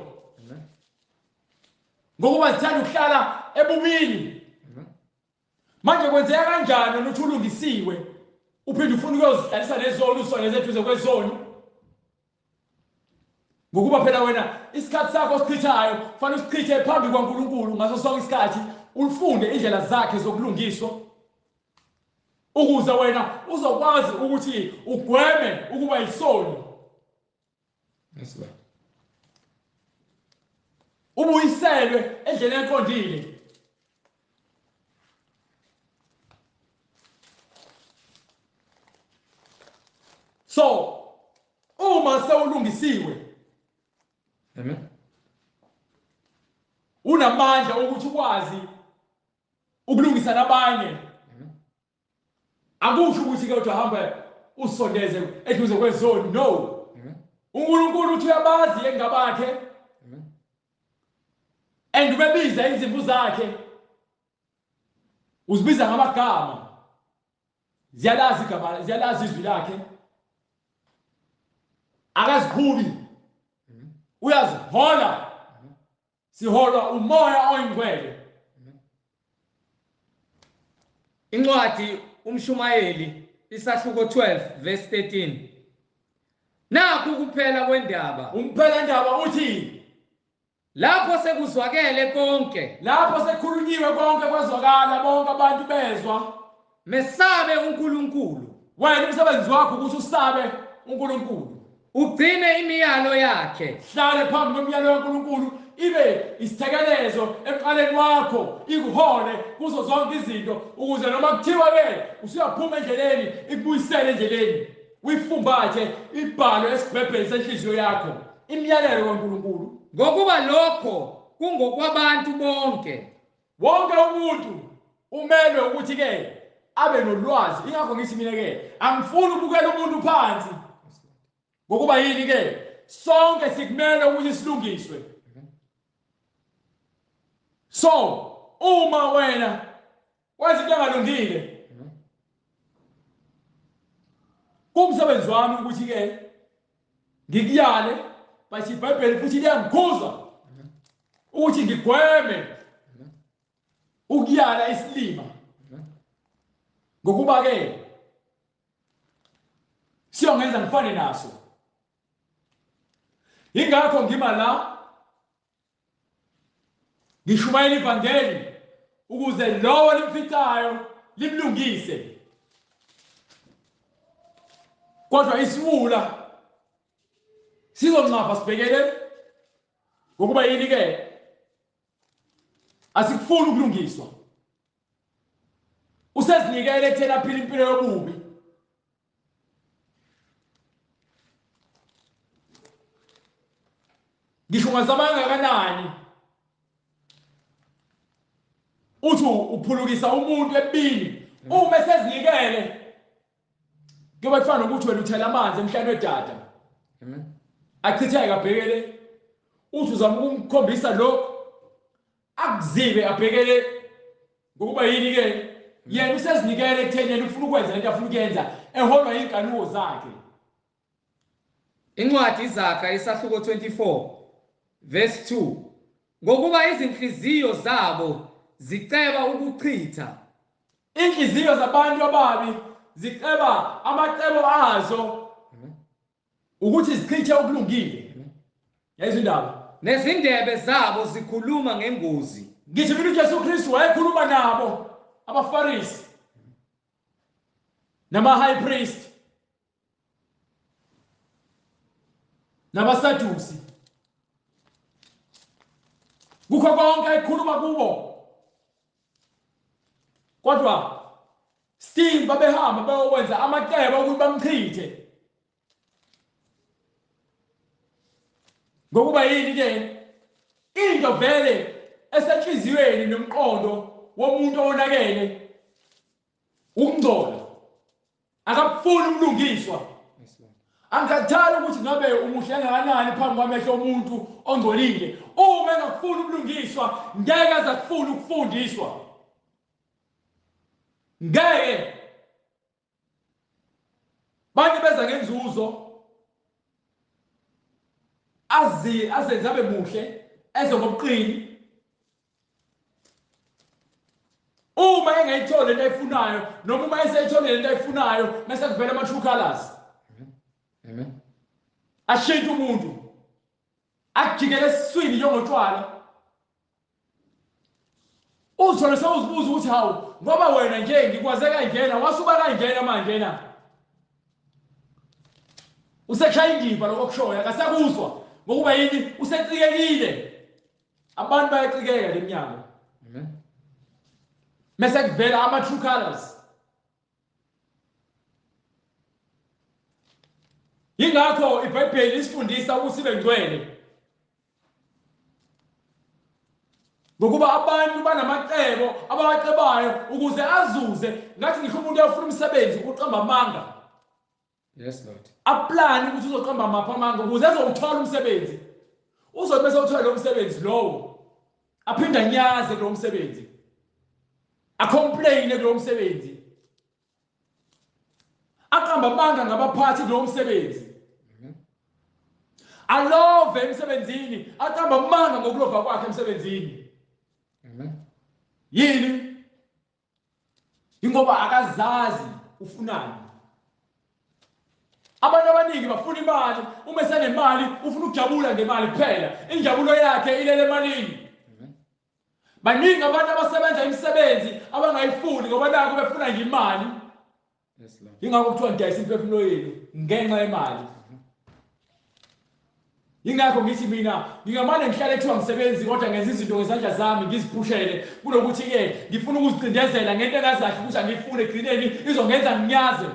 Ngokuba zithanda ukuhlala ebubini. Manje kwenzeka kanjani ukuthi ulungisiwe uphinde ufune ukuyozihlalisa nezoni, usondeze eduze kwezoni? Ngokuba phela wena isikhathi sakho osichithayo kufanele usichithe phambi kwaNkulunkulu ngaso sonke isikhathi, ulifunde indlela zakhe zokulungiswa ukuze wena uzokwazi ukuthi ugweme ukuba yisoni. Yes, Lord. Ubuyiselwe endleleni eqondile. So uma sewulungisiwe, Amen. Unamandla ukuthi ukwazi ukulungisa nabanye. Amen. Akusho ukuthi ke uthi uhambe usondeze eduze kwezoni, no. Amen. UNkulunkulu uthi uyabazi engabakhe. Amen. And ubebiza izimvu zakhe. Uzibiza ngamagama. Ziyalazi igama, ziyalazi izwi lakhe. Akaziqhubi. Uyazihola. Siholwa umoya oyingcwele. Incwadi uMshumayeli isahluko 12 verse 13. Nakhu kuphela kwendaba. Umphela ndaba uthi lapho sekuzwakele konke, lapho sekukhulunyiwe konke kwazwakala, bonke abantu bezwa, mesabe uNkulunkulu. Wena umsebenzi wakho ukuthi usabe uNkulunkulu, ugcine imiyalo yakhe, hlale phambi kwemiyalo kaNkulunkulu, ibe isithekelezo emqaleni wakho, ikuhole kuzo zonke izinto, ukuze noma kuthiwa ke usuyaphuma endleleni, ikubuyisele endleleni, uyifumbathe ibhalwe esigwebheni senhliziyo yakho imiyalelo kaNkulunkulu. Ngokuba lokho kungokwabantu bonke. Wonke umuntu umelwe ukuthi ke abe nolwazi. Ingakho ngithi mina ke angifuni ukubukela umuntu phansi, ngokuba yini ke sonke sikumele ukuthi silungiswe. So uma wena wenza into engalungile, kumsebenzi wami ukuthi ke ngikuyale, but iBhayibheli futhi liyangikhuza ukuthi ngigweme ukuyala isilima, ngokuba ke siyongenza ngifane naso. Ingakho ngima la ngishumayela ivangeli, ukuze lowo limficayo limlungise. Kodwa isiwula sizonxapha sibhekele, ngokuba yini ke asikufuni ukulungiswa. Usezinikele ekutheni aphile impilo yobubi. Ngisho ungazama kangakanani, uthi uphulukisa umuntu ebini, uma esezinikele kuyobe kufana nokuthi wena uthela amanzi emhlane wedada. Amen. Achitheke abhekele, uthi uzama ukumkhombisa lokho, akuzibe abhekele, ngokuba yini ke yena usezinikele ekutheni yena ufuna ukwenza lento afuna ukuyenza, eholwa inkanuko zakhe. Incwadi Izaga isahluko 24 verse 2. Ngokuba izinhliziyo zabo ziceba ukuchitha. Inhliziyo zabantu ababi ziceba amacebo azo ukuthi zichithe okulungile. Yayizwa indaba. Nezindebe zabo zikhuluma ngengozi. Ngithi mina uJesu Kristu wayekhuluma nabo abaFarisi nama high priest nabaSadusi, kukho konke ekhuluma kubo, kodwa still babehamba bayokwenza amacebo ukuthi bamchithe. Ngokuba yini ke into vele esenhliziyweni nomqondo womuntu owonakele ukungcola, akafuni ukulungiswa. Angikhathali ukuthi ngabe umuhle kangakanani phambi kwamehlo omuntu ongcolile, uma engafuni ukulungiswa ngeke aze akufune ukufundiswa, ngeke. Banye beza ngenzuzo, azenze abe muhle, eze ngobuqili. Uma engayitholi lento ayifunayo, noma uma eseyitholile lento ayifunayo, mase kuvela ama true colors. Amen. Ashintshe umuntu, akujikele esiswini njengotshwala. Uzithole sewuzibuza ukuthi hawu, ngoba wena nje ngikwaze kanjena, wasuba kanjena manje na. Useshaya indiva lokho okushoyo, akasakuzwa, ngokuba yini usecikekile. Abantu bayacikeka leminyaka. Amen. Mase kuvela ama true colors. Yingakho iBhayibheli lisifundisa ukuthi sibe ngcwele. Ngokuba abantu banamacebo abawacebayo ukuze azuze, ngathi ngisho umuntu uyafuna umsebenzi uqamba amanga. Yes Lord. Aplani ukuthi uzoqamba maphi amanga ukuze ezowuthola umsebenzi. Uzothi bese uthola lo msebenzi lowo, aphinde anyaze kulo msebenzi, acomplaine kulo msebenzi, aqamba amanga ngabaphathi kulo msebenzi, alove emsebenzini, aqamba amanga ngokulova kwakhe emsebenzini. Amen. Yini? Ingoba akazazi ufunani. Abantu abaningi bafuna imali, uma esenemali ufuna ukujabula ngemali kuphela. Injabulo yakhe ilele emalini. Baningi abantu abasebenza imisebenzi abangayifuni ngoba nakho befuna nje imali. Yes Lord. Yingakho kuthiwa nidayisa imiphefumulo yenu ngenxa yemali. Yingakho ngithi mina ngingamane ngihlale kuthiwa ngisebenzi kodwa ngenza izinto ngezandla zami ngiziphushele kunokuthi-ke ngifuna ukuzicindezela ngento engazi kahle ukuthi angiyifuni, ekugcineni izongenza nginyaze.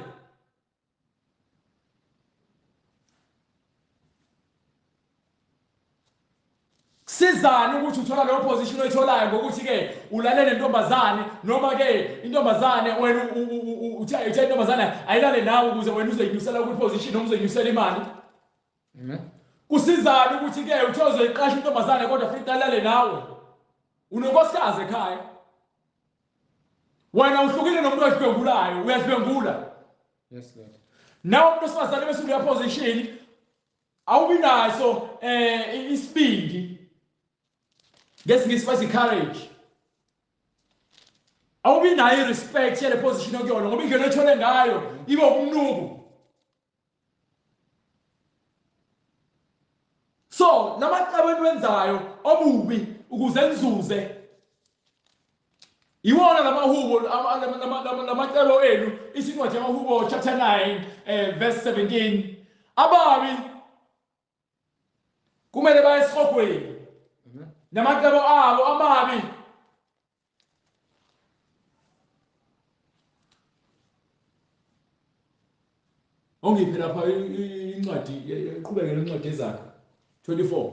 Kusizani ukuthi uthola leyo position oyitholayo ngokuthi-ke ulale nentombazane, noma-ke intombazane wena uthe intombazane ayilale nawe ukuze wena uzoyinyusela kwi-position noma uzoyinyusela imali. Amen. Kusizani ukuthi-ke uthe uzoyiqasha intombazane kodwa futhi alale nawe? Unonkosikazi ekhaya. Wena uhlukile nomuntu odlwengulayo, uyadlwengula. Yes Lord. Nawe umuntu wesifazane bese uleya position awubi naso isibindi. NgesiNgisi bathi courage. Awubi nayo i-respect yale position okuyona ngoba indlela oyithole ngayo ibe umnuku. So lamacebo eniwenzayo obubi ukuze nizuze iwona lamahubo lamacebo enu. Isincwadi yamaHubo chapter 9 verse 17, ababi kumele baye esihogweni namacebo abo amabi. Ongiphe lapha incwadi, iqhubeke lencwadi eZaga 24.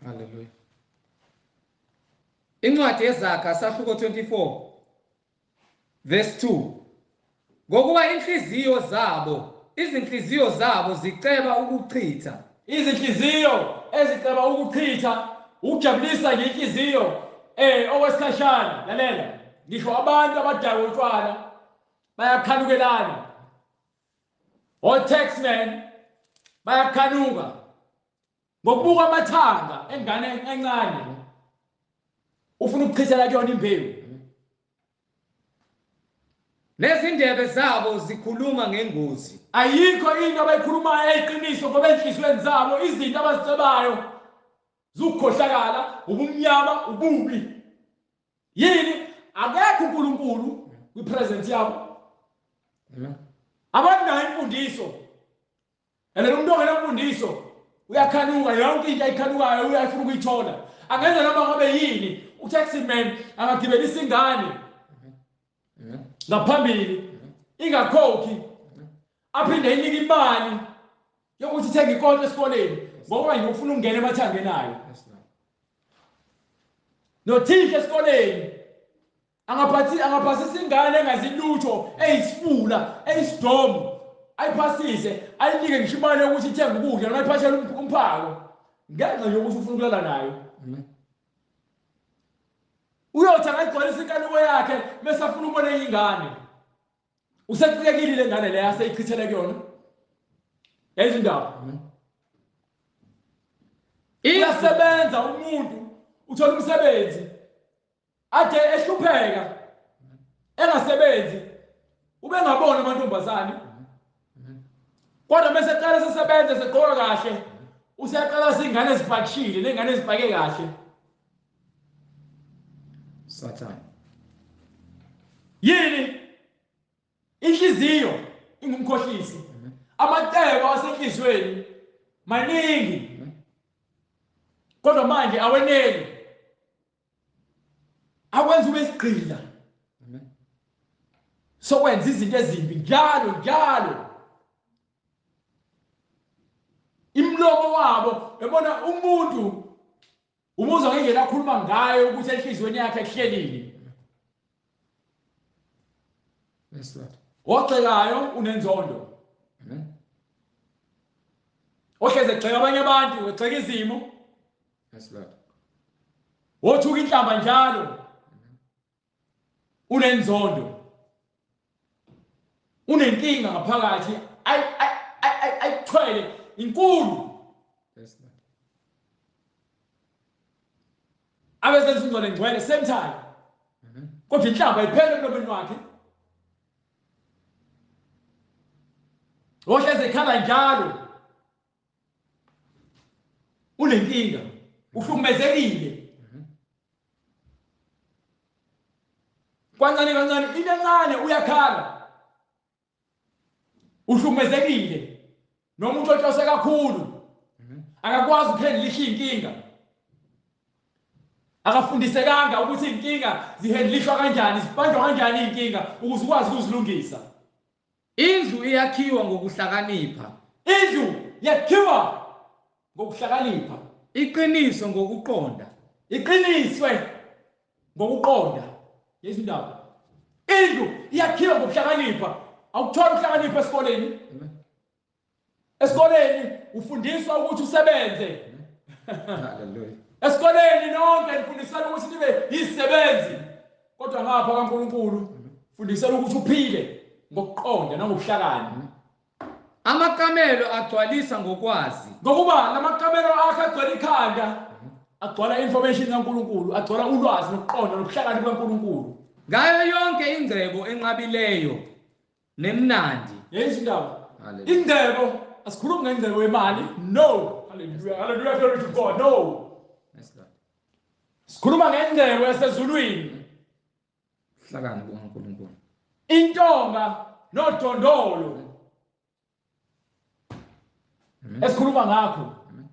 Hallelujah. Incwadi yeZaga sahluko 24 verse 2. Ngokuba inhliziyo zabo, izinhliziyo zabo ziceba ukuchitha. Izinhliziyo eziceba ukuchitha, ukujabulisa ngenhliziyo okwesikhashana. Lalela, ngisho abantu abadakwa utshwala bayakhanukelana. O-taxman bayakhanuka ngokubuka amathanga engane encane, ufuna ukuchithela kuyona imbewu. Nezindebe zabo zikhuluma ngengozi. Ayikho into abayikhulumayo eyiqiniso ngoba enhliziyweni zabo izinto abazicebayo zukukhohlakala, ubumnyama, ububi. Yini? Akekho uNkulunkulu kwipresence yabo. Abanayo imfundiso. And umuntu ongenamfundiso uyakhanuka, yonke into ayikhanukayo uyafuna ukuyithola. Angenza noma ngabe yini. Utaxi man angagibelisa ingane ngaphambili ingakhokhi, aphinde ayinike imali yokuthi ithenge ikonto esikoleni ngoba nje ufuna ukungena emathangeni ayo. Nothisha esikoleni angaphasisa ingane engazi lutho, eyisifula, eyisidomu, ayiphasise, ayinike ngisho imali yokuthi ithenge ukudla noma ayiphathele umphako ngenxa yokuthi ufuna ukulala nayo. Uyothi angayigcwalisa inkanuko yakhe bese afuna ukubona enye ingane. Usecikekile le ngane leyo aseyichithele kuyona. Yayizi indaba. Uyasebenza umuntu, uthola umsebenzi, ade ehlupheka engasebenzi, ubengaboni amantombazane. Kodwa bese eqala sesebenza segqoka kahle, useyaqala izingane ezipakishile, nezingane ezipake kahle. Satan. Yini? Inhliziyo ingumkhohlisi. Amacebo asenhliziyweni maningi. Kodwa manje aweneli. Akwenza ube isigqila. Sokwenza izinto ezimbi njalo njalo. Imlomo wabo ebona umuntu umuzwa ngendlela akhuluma ngayo ukuthi enhliziyweni yakhe kuhlelile. Yes Lord. Ogxekayo unenzondo. Amen. Ohleze egxeka abanye abantu, egxeka izimo. Yes Lord. Wothuka inhlamba njalo. Unenzondo. Unenkinga ngaphakathi ayithwele inkulu. Yes Lord. Abesenza ingcwele ngcwele same time. Amen. Kodwa inhlamba iphele emlomeni wakhe. Ohleze ekhala njalo. Unenkinga, uhlukumezekile. Kwancane kancane into encane uyakhala. Uhlukumezekile. Noma untshontshe kakhulu. Akakwazi ukuhandlisha inkinga. Akafundisekanga ukuthi inkinga zihandlishwa kanjani, zibanjwa kanjani inkinga ukuze ukwazi ukuzilungisa. Indlu iyakhiwa ngokuhlakanipha. Indlu yakhiwa ngokuhlakanipha. Iqiniso ngokuqonda. Iqiniswe ngokuqonda. Yezwa indaba. Indlu iyakhiwa ngokuhlakanipha. Awukuthola ukuhlakanipha esikoleni. Amen. Esikoleni ufundiswa ukuthi usebenze. Hallelujah. Esikoleni nonke nifundisana ukuthi nibe yizisebenzi. Kodwa ngapha kaNkuluNkulu fundisela ukuthi uphile ngokuqonda nangobuhlakani. Amakamelo agcwalisa ngokwazi. Ngokuba lamakamelo akhe agcwele ikhanda, agcwala information kaNkuluNkulu, agcwala ulwazi nokuqonda nobuhlakani bukaNkuluNkulu. Ngayo yonke ingcebo enqabileyo nemnandi. Yeyizwa indaba. Hallelujah. Ingcebo, asikhulumi ngengcebo yemali. No. Hallelujah. Hallelujah, glory to God. No. Yes Lord. Sikhuluma ngengcebo yasezulwini. Ubuhlakani bukaNkuluNkulu. Intonga nodondolo. Amen. Esikhuluma ngakho. Amen.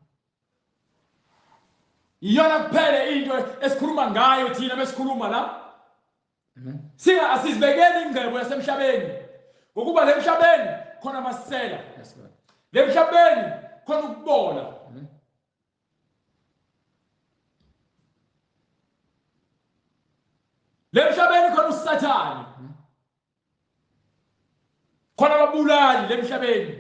Iyona kuphela into esikhuluma ngayo thina besikhuluma la. Amen. Singa asizibekeli ingcebo yasemhlabeni. Ngokuba lemhlabeni khona amasela. Yes Lord. Lemhlabeni khona ukubola. Amen. Lemhlabeni khona uSathane. Khona ababulali lemhlabeni.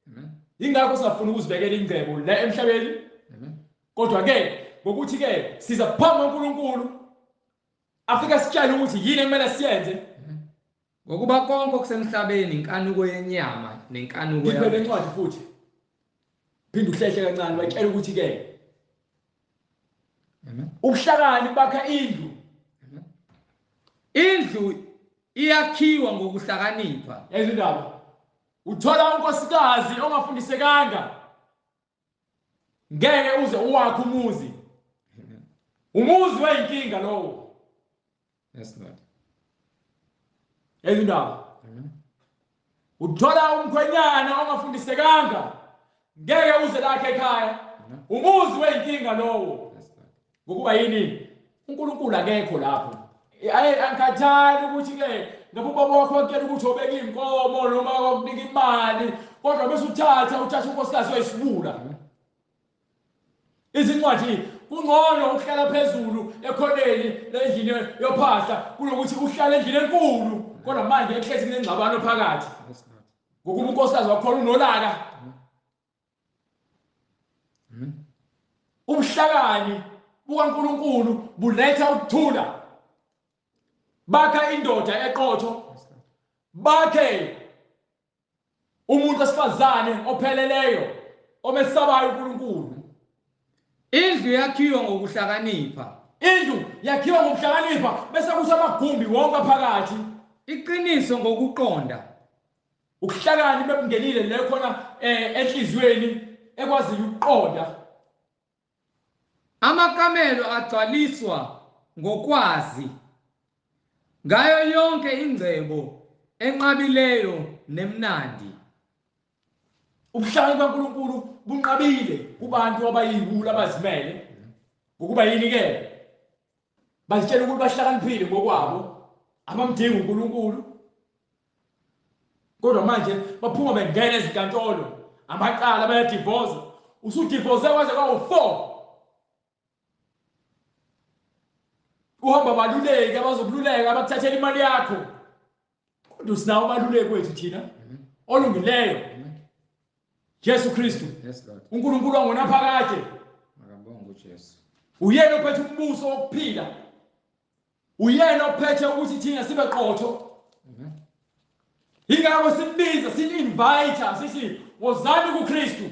Amen. Ingakho singafuni ukuzibekela ingcebo la emhlabeni. Amen. Kodwa ke ngokuthi ke siza phambi kwaNkuluNkulu afika sitshele ukuthi yini ekumele siyenze. Ngokuba konke okusemhlabeni inkanuko yenyama nenkanuko Ngiphe lencwadi futhi. Phinde uhlehle kancane batshela ukuthi ke Amen. ubuhlakani bakha indlu. Amen. Indlu iyakhiwa ngokuhlakanipha. Yezwa indaba. Uthola unkosikazi ongafundisekanga. Ngeke uze uwakhe umuzi. Amen. Umuzi weyinkinga lowo. Yes Lord. Yezwa indaba. Amen. Uthola umkhwenyana ongafundisekanga. Ngeke uze lakhe ekhaya. Amen. Umuzi weyinkinga lowo. Yes Lord. Ngokuba yini? uNkulunkulu akekho lapho. Ayi angikhathali ukuthi ke ngabe ubaba wakho wakutshela ukuthi obeka inkomo noma wakunika imali, kodwa bese uthatha unkosikazi oyisibula. Izincwadi kungcono ukuhlala phezulu ekhoneni lendlini yophahla kunokuthi uhlale endlini enkulu kodwa manje ehlezi kunengxabano phakathi. Yes Lord. Ngokuba unkosikazi wakhona unolaka. Amen. Ubuhlakani bukaNkuluNkulu buletha ukuthula. Bakha indoda eqotho, Yes Lord. bakhe umuntu osifazane opheleleyo omesabayo uNkulunkulu. Indlu yakhiwa ngokuhlakanipha. Indlu yakhiwa ngokuhlakanipha bese kuthi amagumbi wonke phakathi. Iqiniso ngokuqonda. Ukuhlakani bebungenile le khona enhliziyweni ekwaziyo ukuqonda. Amakamelo agcwaliswa ngokwazi. Ngayo yonke ingcebo enqabileyo nemnandi. Ubuhlakani bukaNkuluNkulu bunqabile kubantu abayiwula abazimele. Ngokuba yini ke? Bazitshela ukuthi bahlakaniphile ngokwabo, abamdingi uNkulunkulu. Kodwa manje baphuma bengena ezinkantolo, amacala bayadivorce. Usudivorce kwaze kwawu-4. Uhamba abaluleki abazokululeka abakuthathela imali yakho. Kodwa sinawo umaluleki wethu thina olungileyo. Jesu Kristu. Yes Lord. uNkulunkulu wangonaphakade. Makabonge uJesu. Uyena ophethe umbuso wokuphila. Uyena ophethe ukuthi thina sibe qotho. Amen. Ingakho simbiza, sin-invite, sithi wozani kuKristu.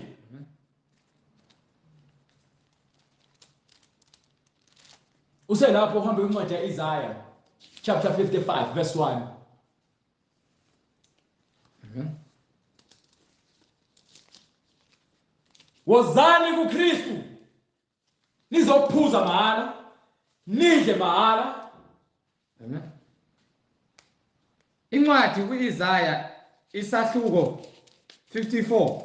Uselapho uhambe kwincwadi ya-Isaiah chapter 55 verse 1. Amen. Wozani kuKristu. Nizophuza mahhala, nidle mahhala. Amen. Incwadi kuIsaya isahluko 54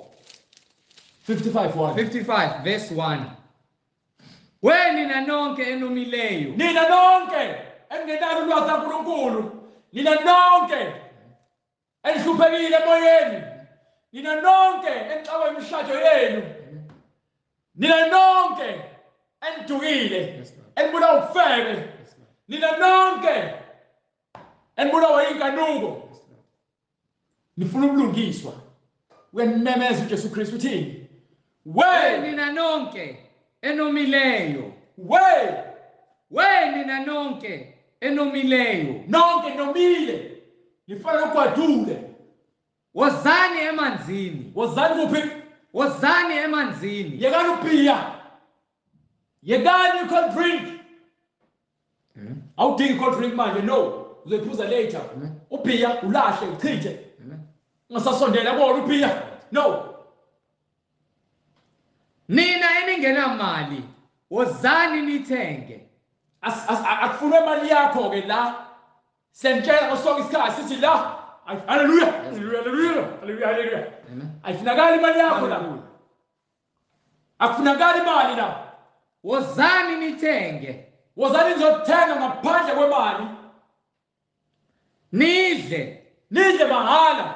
55 1. 55 verse 1. Wenina nonke enomileyo Nina nonke engingenalo ulwazi kaNkulunkulu, nina nonke enihluphekile emoyeni, nina nonke enixakwe imishado yenu, nina nonke enidukile, Yes, Lord. enibulawa ubufebe, Yes, Lord. nina nonke enibulawa inkanuko, Yes, Lord. nifuna ubulungiswa. Uyanimemeza uJesu Kristu uthini? We, Nina nonke enomileyo we, wenina nonke enomileyo nonke nomile, nifana nogwadule. wozani emanzini Wozani kuphi? wozani emanzini Yekani ubhiya. Yekani i-cold drink. Amen. Awudingi i-cold drink manje, no. Uzoyiphuza later. Amen. Ubhiya ulahle uchithe. Amen. Ungasasondela kuwona ubhiya. No. Nina eningenamali wozani nithenge Akufunwe imali yakho ke la. Siyantshela ngaso sonke isikhathi sithi la. Hallelujah. Hallelujah. Hallelujah. Hallelujah. Hallelujah. Amen. Ayifunakali imali yakho la. Hallelujah. Akufunakali imali la. Wozani nithenge Wozani nizothenga ngaphandle kwemali. nidle Nidle mahhala.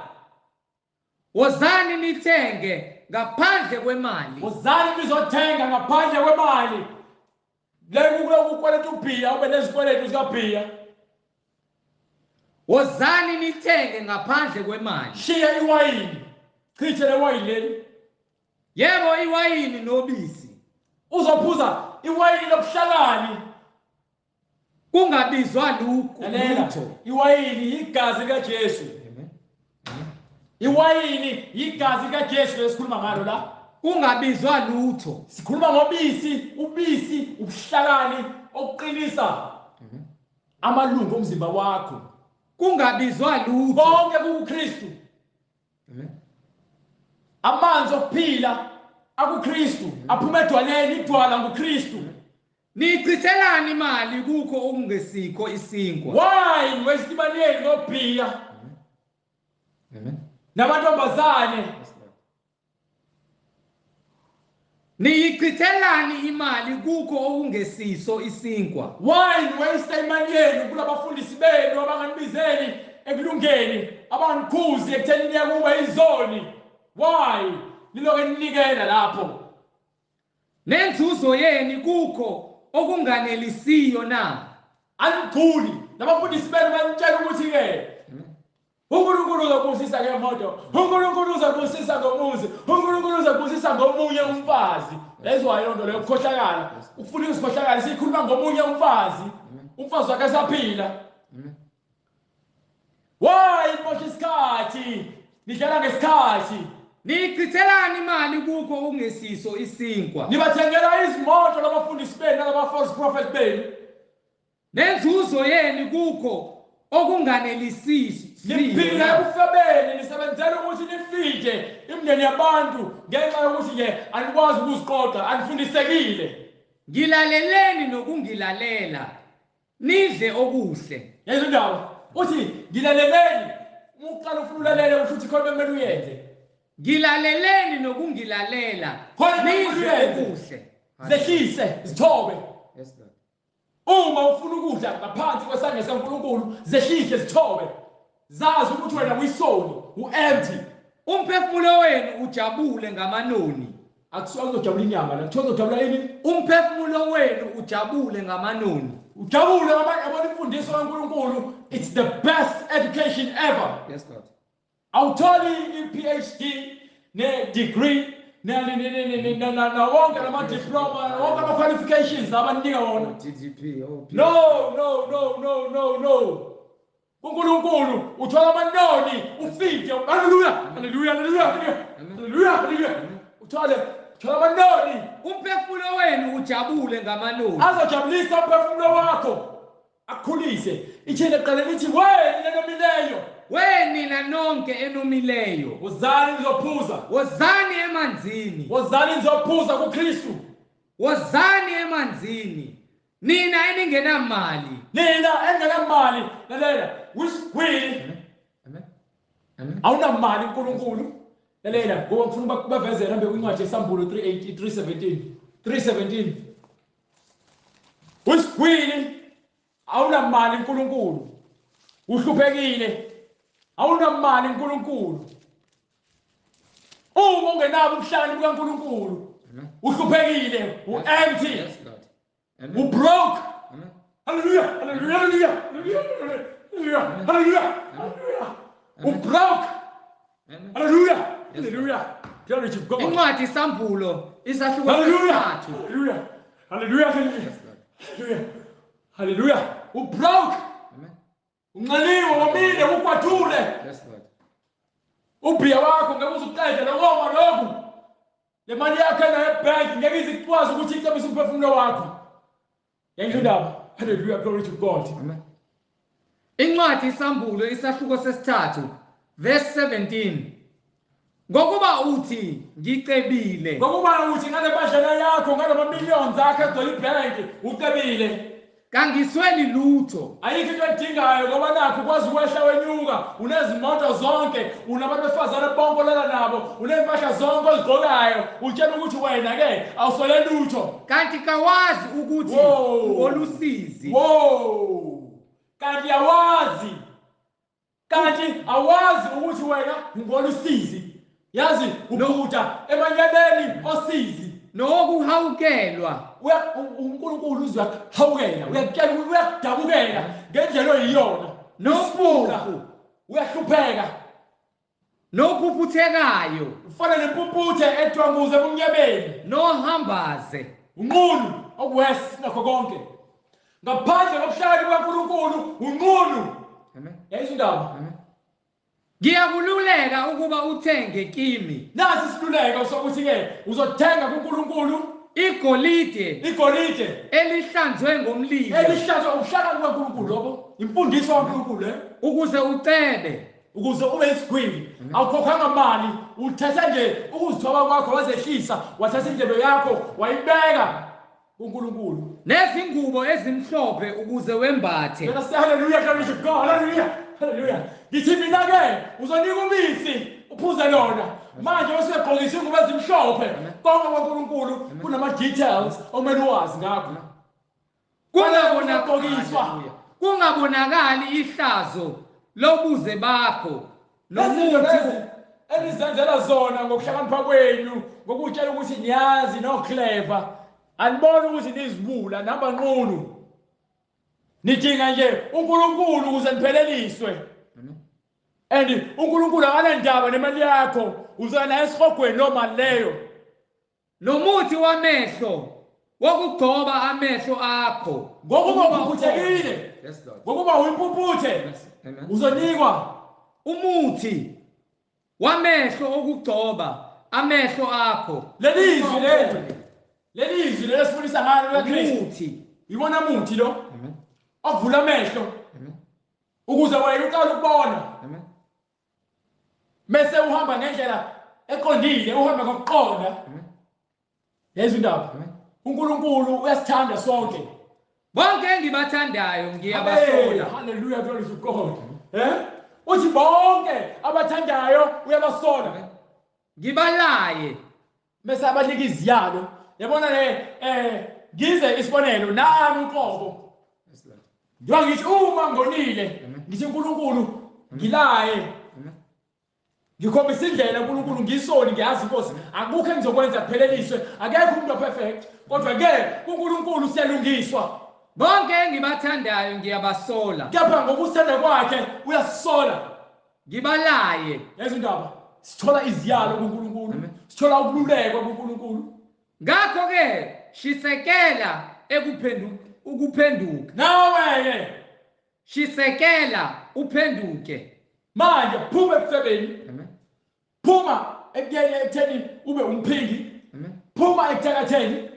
wozani nithenge ngaphandle kwemali Wozani nizothenga ngaphandle kwemali. Leku kukweleta ubhiya ube nezikweletu zikabhiya. Wozani nithenge ngaphandle kwemali Shiya iwayini. Chithe le wayini leli. Yebo iwayini nobisi Uzophuza iwayini lobuhlakani. kungabizwa Lalela. lutho Iwayini igazi likaJesu. Amen. Iwayini igazi likaJesu lesikhuluma ngalo la. Kungabizwa lutho Sikhuluma ngobisi, ubisi, ubuhlakani okuqinisa amalungu omzimba wakho. Kungabizwa lutho Konke kukuKristu. Amen. Amanzi okuphila akuKristu, aphuma edwaleni, idwala nguKristu. Nichithelani imali kukho okungesikho isinkwa Wine waste imali yenu ngobhiya Amen. namantombazane. Yes, Lord. Niyichithelani imali kukho okungesiso isinkwa Wine waste imali yenu kulabafundisi benu abanganibizeli ekulungeni, abanganikhuzi ekutheni niyakuba izoni. Why? Niloke ninikela lapho. Nenzuzo yeni kukho okunganelisiyo na Anigculi. Nabafundisi benu banitshela ukuthi ke uNkulunkulu uzokubusisa ngemoto, uNkulunkulu uzokubusisa ngomuzi, uNkulunkulu uzokubusisa ngomunye umfazi. Lezwa leyo nto leyo kukhohlakala. Ufuna usikhohlakala sikhuluma ngomunye umfazi. Umfazi wakhe esaphila. Amen. Why nimosha isikhathi? Nidlala ngesikhathi. Niyichithelani imali kukho okungesiso isinkwa Nibathengela izimoto labafundisi benu nalaba false prophet benu. Nenzuzo yeni kukho okunganelisiyo Niphila na ekufebeni, nisebenzela ukuthi nifide imindeni yabantu ngenxa yokuthi nje anikwazi ukuziqoqa, anifundisekile. Ngilaleleni nokungilalela nidle okuhle Yezwa indaba. Uthi ngilaleleni. Uma uqala ufuna ulalele usho ukuthi khona kumele uyenze. Ngilaleleni nokungilalela Khona nidle uyenze. okuhle Zehlise, zithobe. Yes Lord. Uma ufuna ukudla ngaphansi kwesandla sikaNkulunkulu, zehlise zithobe. Zazi ukuthi wena uyisoni, u-empty. Umphefumulo wenu ujabule ngamanoni. Akusiwa kuzojabula inyama la, kuthiwa kuzojabula ini? Umphefumulo wenu ujabule ngamanoni. Ujabule yabona imfundiso kaNkulunkulu, it's the best education ever. Yes Lord. Awutholi i-PhD ne-degree na wonke lama-diploma, wonke ama-qualifications abanika wona. DDP, oh, No, no, no, no, no, no. uNkulunkulu uthola amanoni ufike. Haleluya, haleluya, haleluya, haleluya, haleluya. Uthole amanoni. Umphefumulo wenu ujabule ngamanoni. Azojabulisa umphefumulo wakho, akukhulise. Ithini eqale lithi wena enomileyo, wenina nonke enomileyo, wozani nizophuza, wozani emanzini, wozani nizophuza kuKristu, wozani emanzini nina eningenamali, nina engenamali. Lalela, wisigwili. Amen. Amen. Awunamali uNkulunkulu. Lalela, ngoba ngifuna ukubavezela hambe kwincwadi yeSambulo 3:8 3:17 3:17. Wisigwili, awunamali uNkulunkulu, uhluphekile, awunamali uNkulunkulu. Uma ungenabo ubuhlakani bukaNkulunkulu, uhluphekile, u-empty, Yes Lord. Amen. u-broke. Amen. Hallelujah, hallelujah, hallelujah, hallelujah, hallelujah, hallelujah. U-broke. Amen. Hallelujah, hallelujah. Glory to God. Incwadi iSambulo isahluko Hallelujah, sesithathu. hallelujah, hallelujah, hallelujah, hallelujah, hallelujah. U-broke. Amen. Unxaliwe, womile, ugwadule. Yes Lord. Ubhiya wakho ngeke uzuqede lokoma lokhu. Le mali yakho enayo ebhenki ngeke ize ikwazi ukuthi icebise umphefumulo wakho. Yayisho indaba. Hallelujah, glory to God. Amen. Incwadi iSambulo isahluko sesithathu verse 17. Ngokuba uthi ngicebile, Ngokuba uthi ngale badlela yakho, ngalama millions akho egcwele ibhenki, ucebile. kangisweli lutho. Ayikho into edingayo ngoba nakho ukwazi ukwehla wenyuka, unezimoto zonke, unabantu besifazane bonke olala nabo, uney'mpahla zonke ozigqokayo, utshela ukuthi wena ke awuswele lutho. Kanti kawazi ukuthi Wow. olusizi. Wow! Kanti awazi. Kanti awazi ukuthi wena ungolusizi. Yazi ubhuda emanyaleni osizi. Nokuhawukelwa. uNkulunkulu uzokuhawukela, uyakutshela, uyakudabukela ngendlela oyiyona. Nompofu, uyahlupheka, nophuphuthekayo, ufana nempumputhe edwanguza ebumnyameni, nohambaze, unqunu okuwesi nakho konke. Ngaphandle kobuhlakani bukaNkulunkulu unqunu. Amen. Yayizwa indaba? Amen. Ngiyakululeka ukuba uthenge kimi Nasi isiluleko sokuthi-ke uzothenga kuNkulunkulu igolide igolide elihlanzwe ngomlilo, elihlanzwe ubuhlakani bukaNkulunkulu, lobo imfundiso kaNkulunkulu leyo, ukuze ucebe, ukuze ube isigwili. Awukhokhanga mali, uthathe nje ukuzithoba kwakho, wazehlisa, wathatha indlebe yakho wayibeka kuNkulunkulu. Nezingubo ezimhlophe ukuze wembathe. Let us say hallelujah, glory to God, hallelujah, hallelujah. Ngithi mina ke uzonika ubisi uphuze lona. Manje usegqokisa ingubo ezimhlophe. Konke kwaNkulunkulu kunama details okumele uwazi ngakho. Kungabonakali ihlazo lobuze bakho nomuthi enizenzela zona ngokuhlakanipha kwenu, ngokutshela ukuthi niyazi no clever. Aniboni ukuthi nizibula nabanqunu. Nidinga nje uNkulunkulu ukuze nipheleliswe. And uNkulunkulu akanandaba nemali yakho, uzoya naye esihogweni loo mali leyo. Nomuthi wamehlo wokugcoba amehlo akho, ngokuba uphuphuthekile, ngokuba uyimpumputhe, uzonikwa umuthi wamehlo okugcoba amehlo akho. Leli zwi leli, leli zwi leli esifundisa ngalo likaKristu, iwona muthi lo ovula amehlo ukuze wena uqale ukubona. Mese uhamba ngendlela eqondile, uhambe ngokuqonda. Yezwa indaba? uNkulunkulu uyasithanda sonke. Bonke engibathandayo ngiyabasola. Hallelujah, glory to God. Uthi bonke abathandayo uyabasola. Ngibalaye mese abanika iziyalo. Yabona le ngize isibonelo nami uqobo. Ngiba ngithi uma ngonile ngithi uNkulunkulu ngilaye. Ngikhombisa indlela uNkulunkulu, ngisoni, ngiyazi Nkosi, akukho engizokwenza kupheleliswe, akekho umuntu operfect, kodwa ke kuNkulunkulu siyalungiswa. Bonke engibathandayo ngiyabasola. Kepha ngokuthanda kwakhe uyasisola. Ngibalaye. Yazi indaba, sithola iziyalo kuNkulunkulu, sithola ukululekwa kuNkulunkulu. Ngakho ke shisekela ukuphenduka. Nawe ke shisekela uphenduke. Manje phuma ebufebeni. Amen. Phuma ekuyeni ekutheni ube umphingi. Amen. Phuma ekuthakatheni.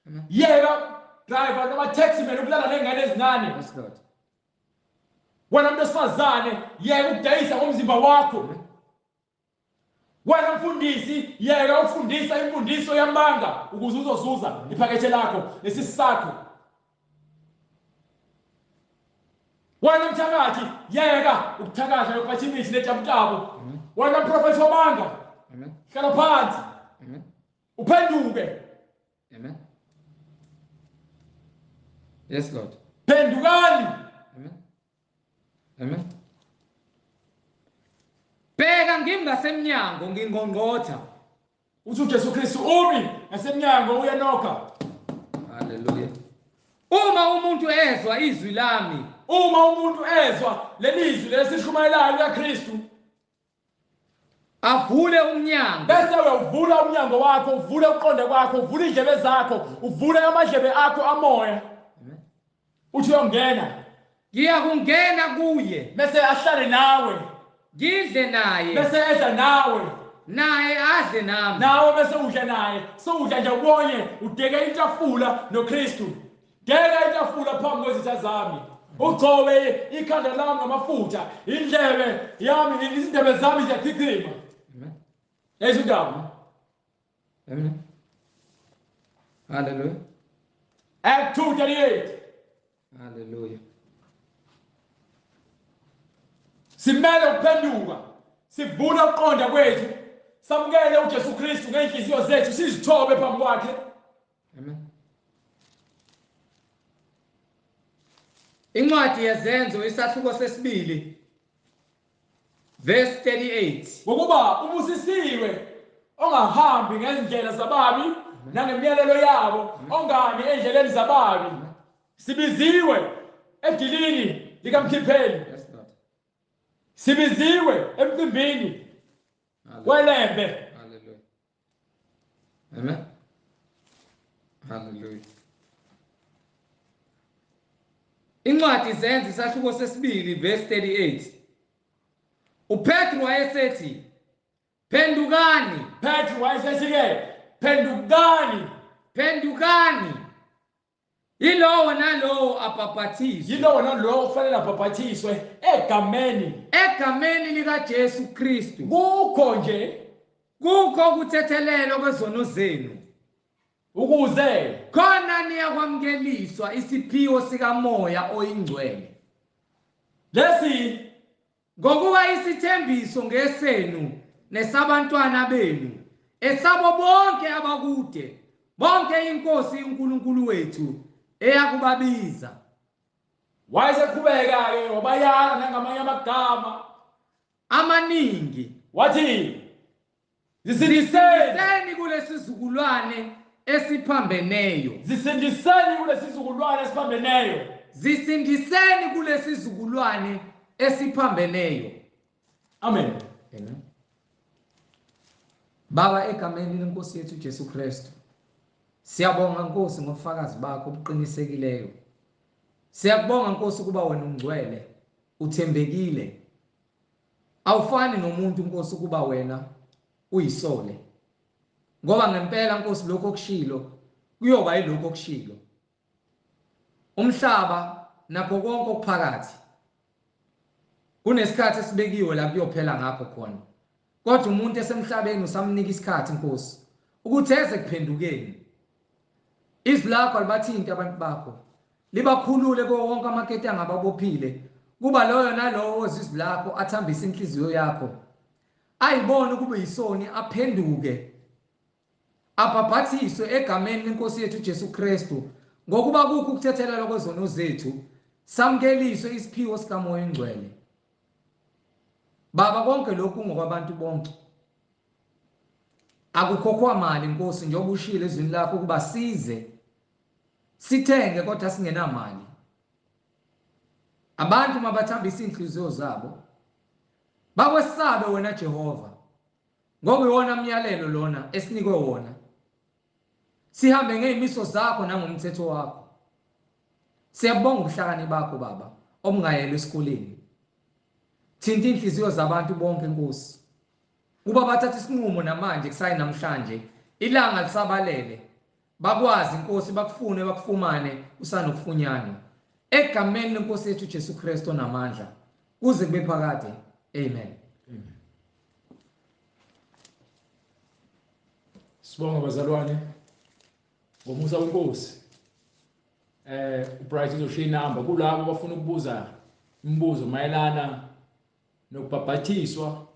Amen. Yeka driver noma taxi man ukulala nengane ezincane. Yes Lord. Wena muntu osifazane yeka ukudayisa ngomzimba wakho. Wena mfundisi yeka ukufundisa imfundiso yamanga ukuze uzozuza iphakethe lakho lesisakho. Wena mthakathi yeka ukuthakatha nokuphatha imithi netabutabu. Wena mprofethi wamanga. Amen. Hlala phansi. Amen. Uphenduke. Amen. Yes Lord. Phendukani. Amen. Amen. Bheka ngimi ngasemnyango ngingqongqotha. Uthi uJesu Kristu umi ngasemnyango uyanokha. Hallelujah. Uma umuntu ezwa izwi lami, uma umuntu ezwa lelizwi lesishumayelayo likaKristu, avule umnyango, bese uyavula umnyango wakho, uvule ukuqonda kwakho, uvule indlebe zakho, uvule amadlebe akho amoya. Amen. Uthi uyongena, ngiyakungena kuye, bese ahlale nawe, ngidle naye, bese edla nawe, naye adle nami, nawe bese udla naye. Sowudla nje ubonye, udeke itafula noKristu. Deka itafula phambi kwezitha zami, ugcobe ikhanda lami ngamafutha, indlebe yami, izindebe zami ziyachichima. Amen. Yesu ndaba. Amen. Hallelujah. Act 2:38. Hallelujah. Simele ukuphenduka, sivule ukuqonda kwethu, samukele uJesu Kristu ngeenhliziyo zethu, sizithobe phambi kwakhe. Amen. Incwadi yeZenzo isahluko sesibili verse 38. Ngokuba ubusisiwe ongahambi ngezindlela zababi nangemiyalelo yabo, ongami endleleni zababi. Sibiziwe edilini likamkhipheli. Yes Lord. Sibiziwe emcimbini welembe. Hallelujah. Amen. Hallelujah. Incwadi Zenzo isahluko sesibili verse 38. uPetru wayesethi phendukani. Petru wayesethi ke phendukani. Phendukani. Yilowo nalowo abhaphathizwe. Yilowo nalowo kufanele abhaphathizwe egameni. Egameni likaJesu Kristu. Kukho nje kukho ukuthethelelwa kwezono zenu. Ukuze khona niyakwamukeliswa isiphiwo sikaMoya oyiNgcwele. Lesi ngokuba isithembiso ngesenu nesabantwana benu, esabo bonke abakude, bonke iNkosi uNkulunkulu wethu eyakubabiza. Wayeseqhubeka ke wabayala nangamanye amagama amaningi, wathi zisindiseni kulesizukulwane esiphambeneyo. Zisindiseni kulesizukulwane esiphambeneyo. Zisindiseni kulesizukulwane esiphambeneyo. Amen. Amen. Baba, egameni lenkosi yethu Jesu Kristu, siyabonga Nkosi ngobufakazi bakho obuqinisekileyo. Siyakubonga Nkosi ukuba wena ungcwele, uthembekile. Awufani nomuntu Nkosi ukuba wena uyisole. Ngoba ngempela Nkosi lokho okushilo kuyoba yilokho okushilo. Umhlaba nakho konke okuphakathi kunesikhathi esibekiwe la kuyophela ngakho khona. Kodwa umuntu esemhlabeni usamnika isikhathi Nkosi ukuthi eze kuphendukeni. Izwi lakho alibathinti abantu bakho, libakhulule kuwo wonke amakethe angababophile, kuba loyo nalowo ozwa izwi lakho athambise inhliziyo yakho, ayibone ukuba yisoni, aphenduke, abhabhathiswe egameni lenkosi yethu Jesu Kristu, ngokuba kukho ukuthethelelwa kwezono zethu, samukeliswe isiphiwo sikaMoya oNgcwele. Baba, konke lokhu ngokwabantu bonke. Akukhokhwa mali Nkosi, njengoba ushilo ezwini lakho ukuba size sithenge kodwa singenamali. Abantu mabathambise inhliziyo zabo, bakwesabe wena Jehova, ngoba iwona myalelo lona esinikwe wona. Sihambe ngeyimiso zakho nangomthetho wakho. Siyabonga ubuhlakani bakho Baba obungayelwa esikoleni. Thinta inhliziyo zabantu bonke Nkosi, kuba bathatha isinqumo namanje kusayi namhlanje, ilanga lisabalele, bakwazi Nkosi, bakufune bakufumane usanokufunyanwa. Egameni lenkosi yethu Jesu Kristu onamandla, kuze kube phakade. Amen. Amen. Sibonga bazalwane ngomusa wenkosi. uBright uzoshiya inamba kulabo abafuna ukubuza imibuzo mayelana nokubhabhathiswa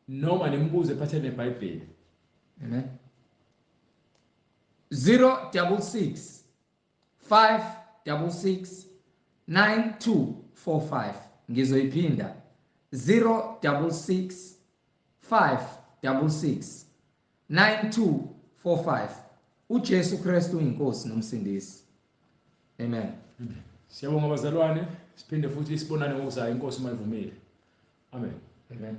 noma nemibuzo ephathelene neBhayibheli. Amen. 066 566 9245. Ngizoyiphinda, 066 566 9245. uJesu Kristu inkosi nomsindisi. Amen. Siyabonga bazalwane, siphinde futhi sibonane ngokuzayo inkosi mayivumile. Amen. Amen.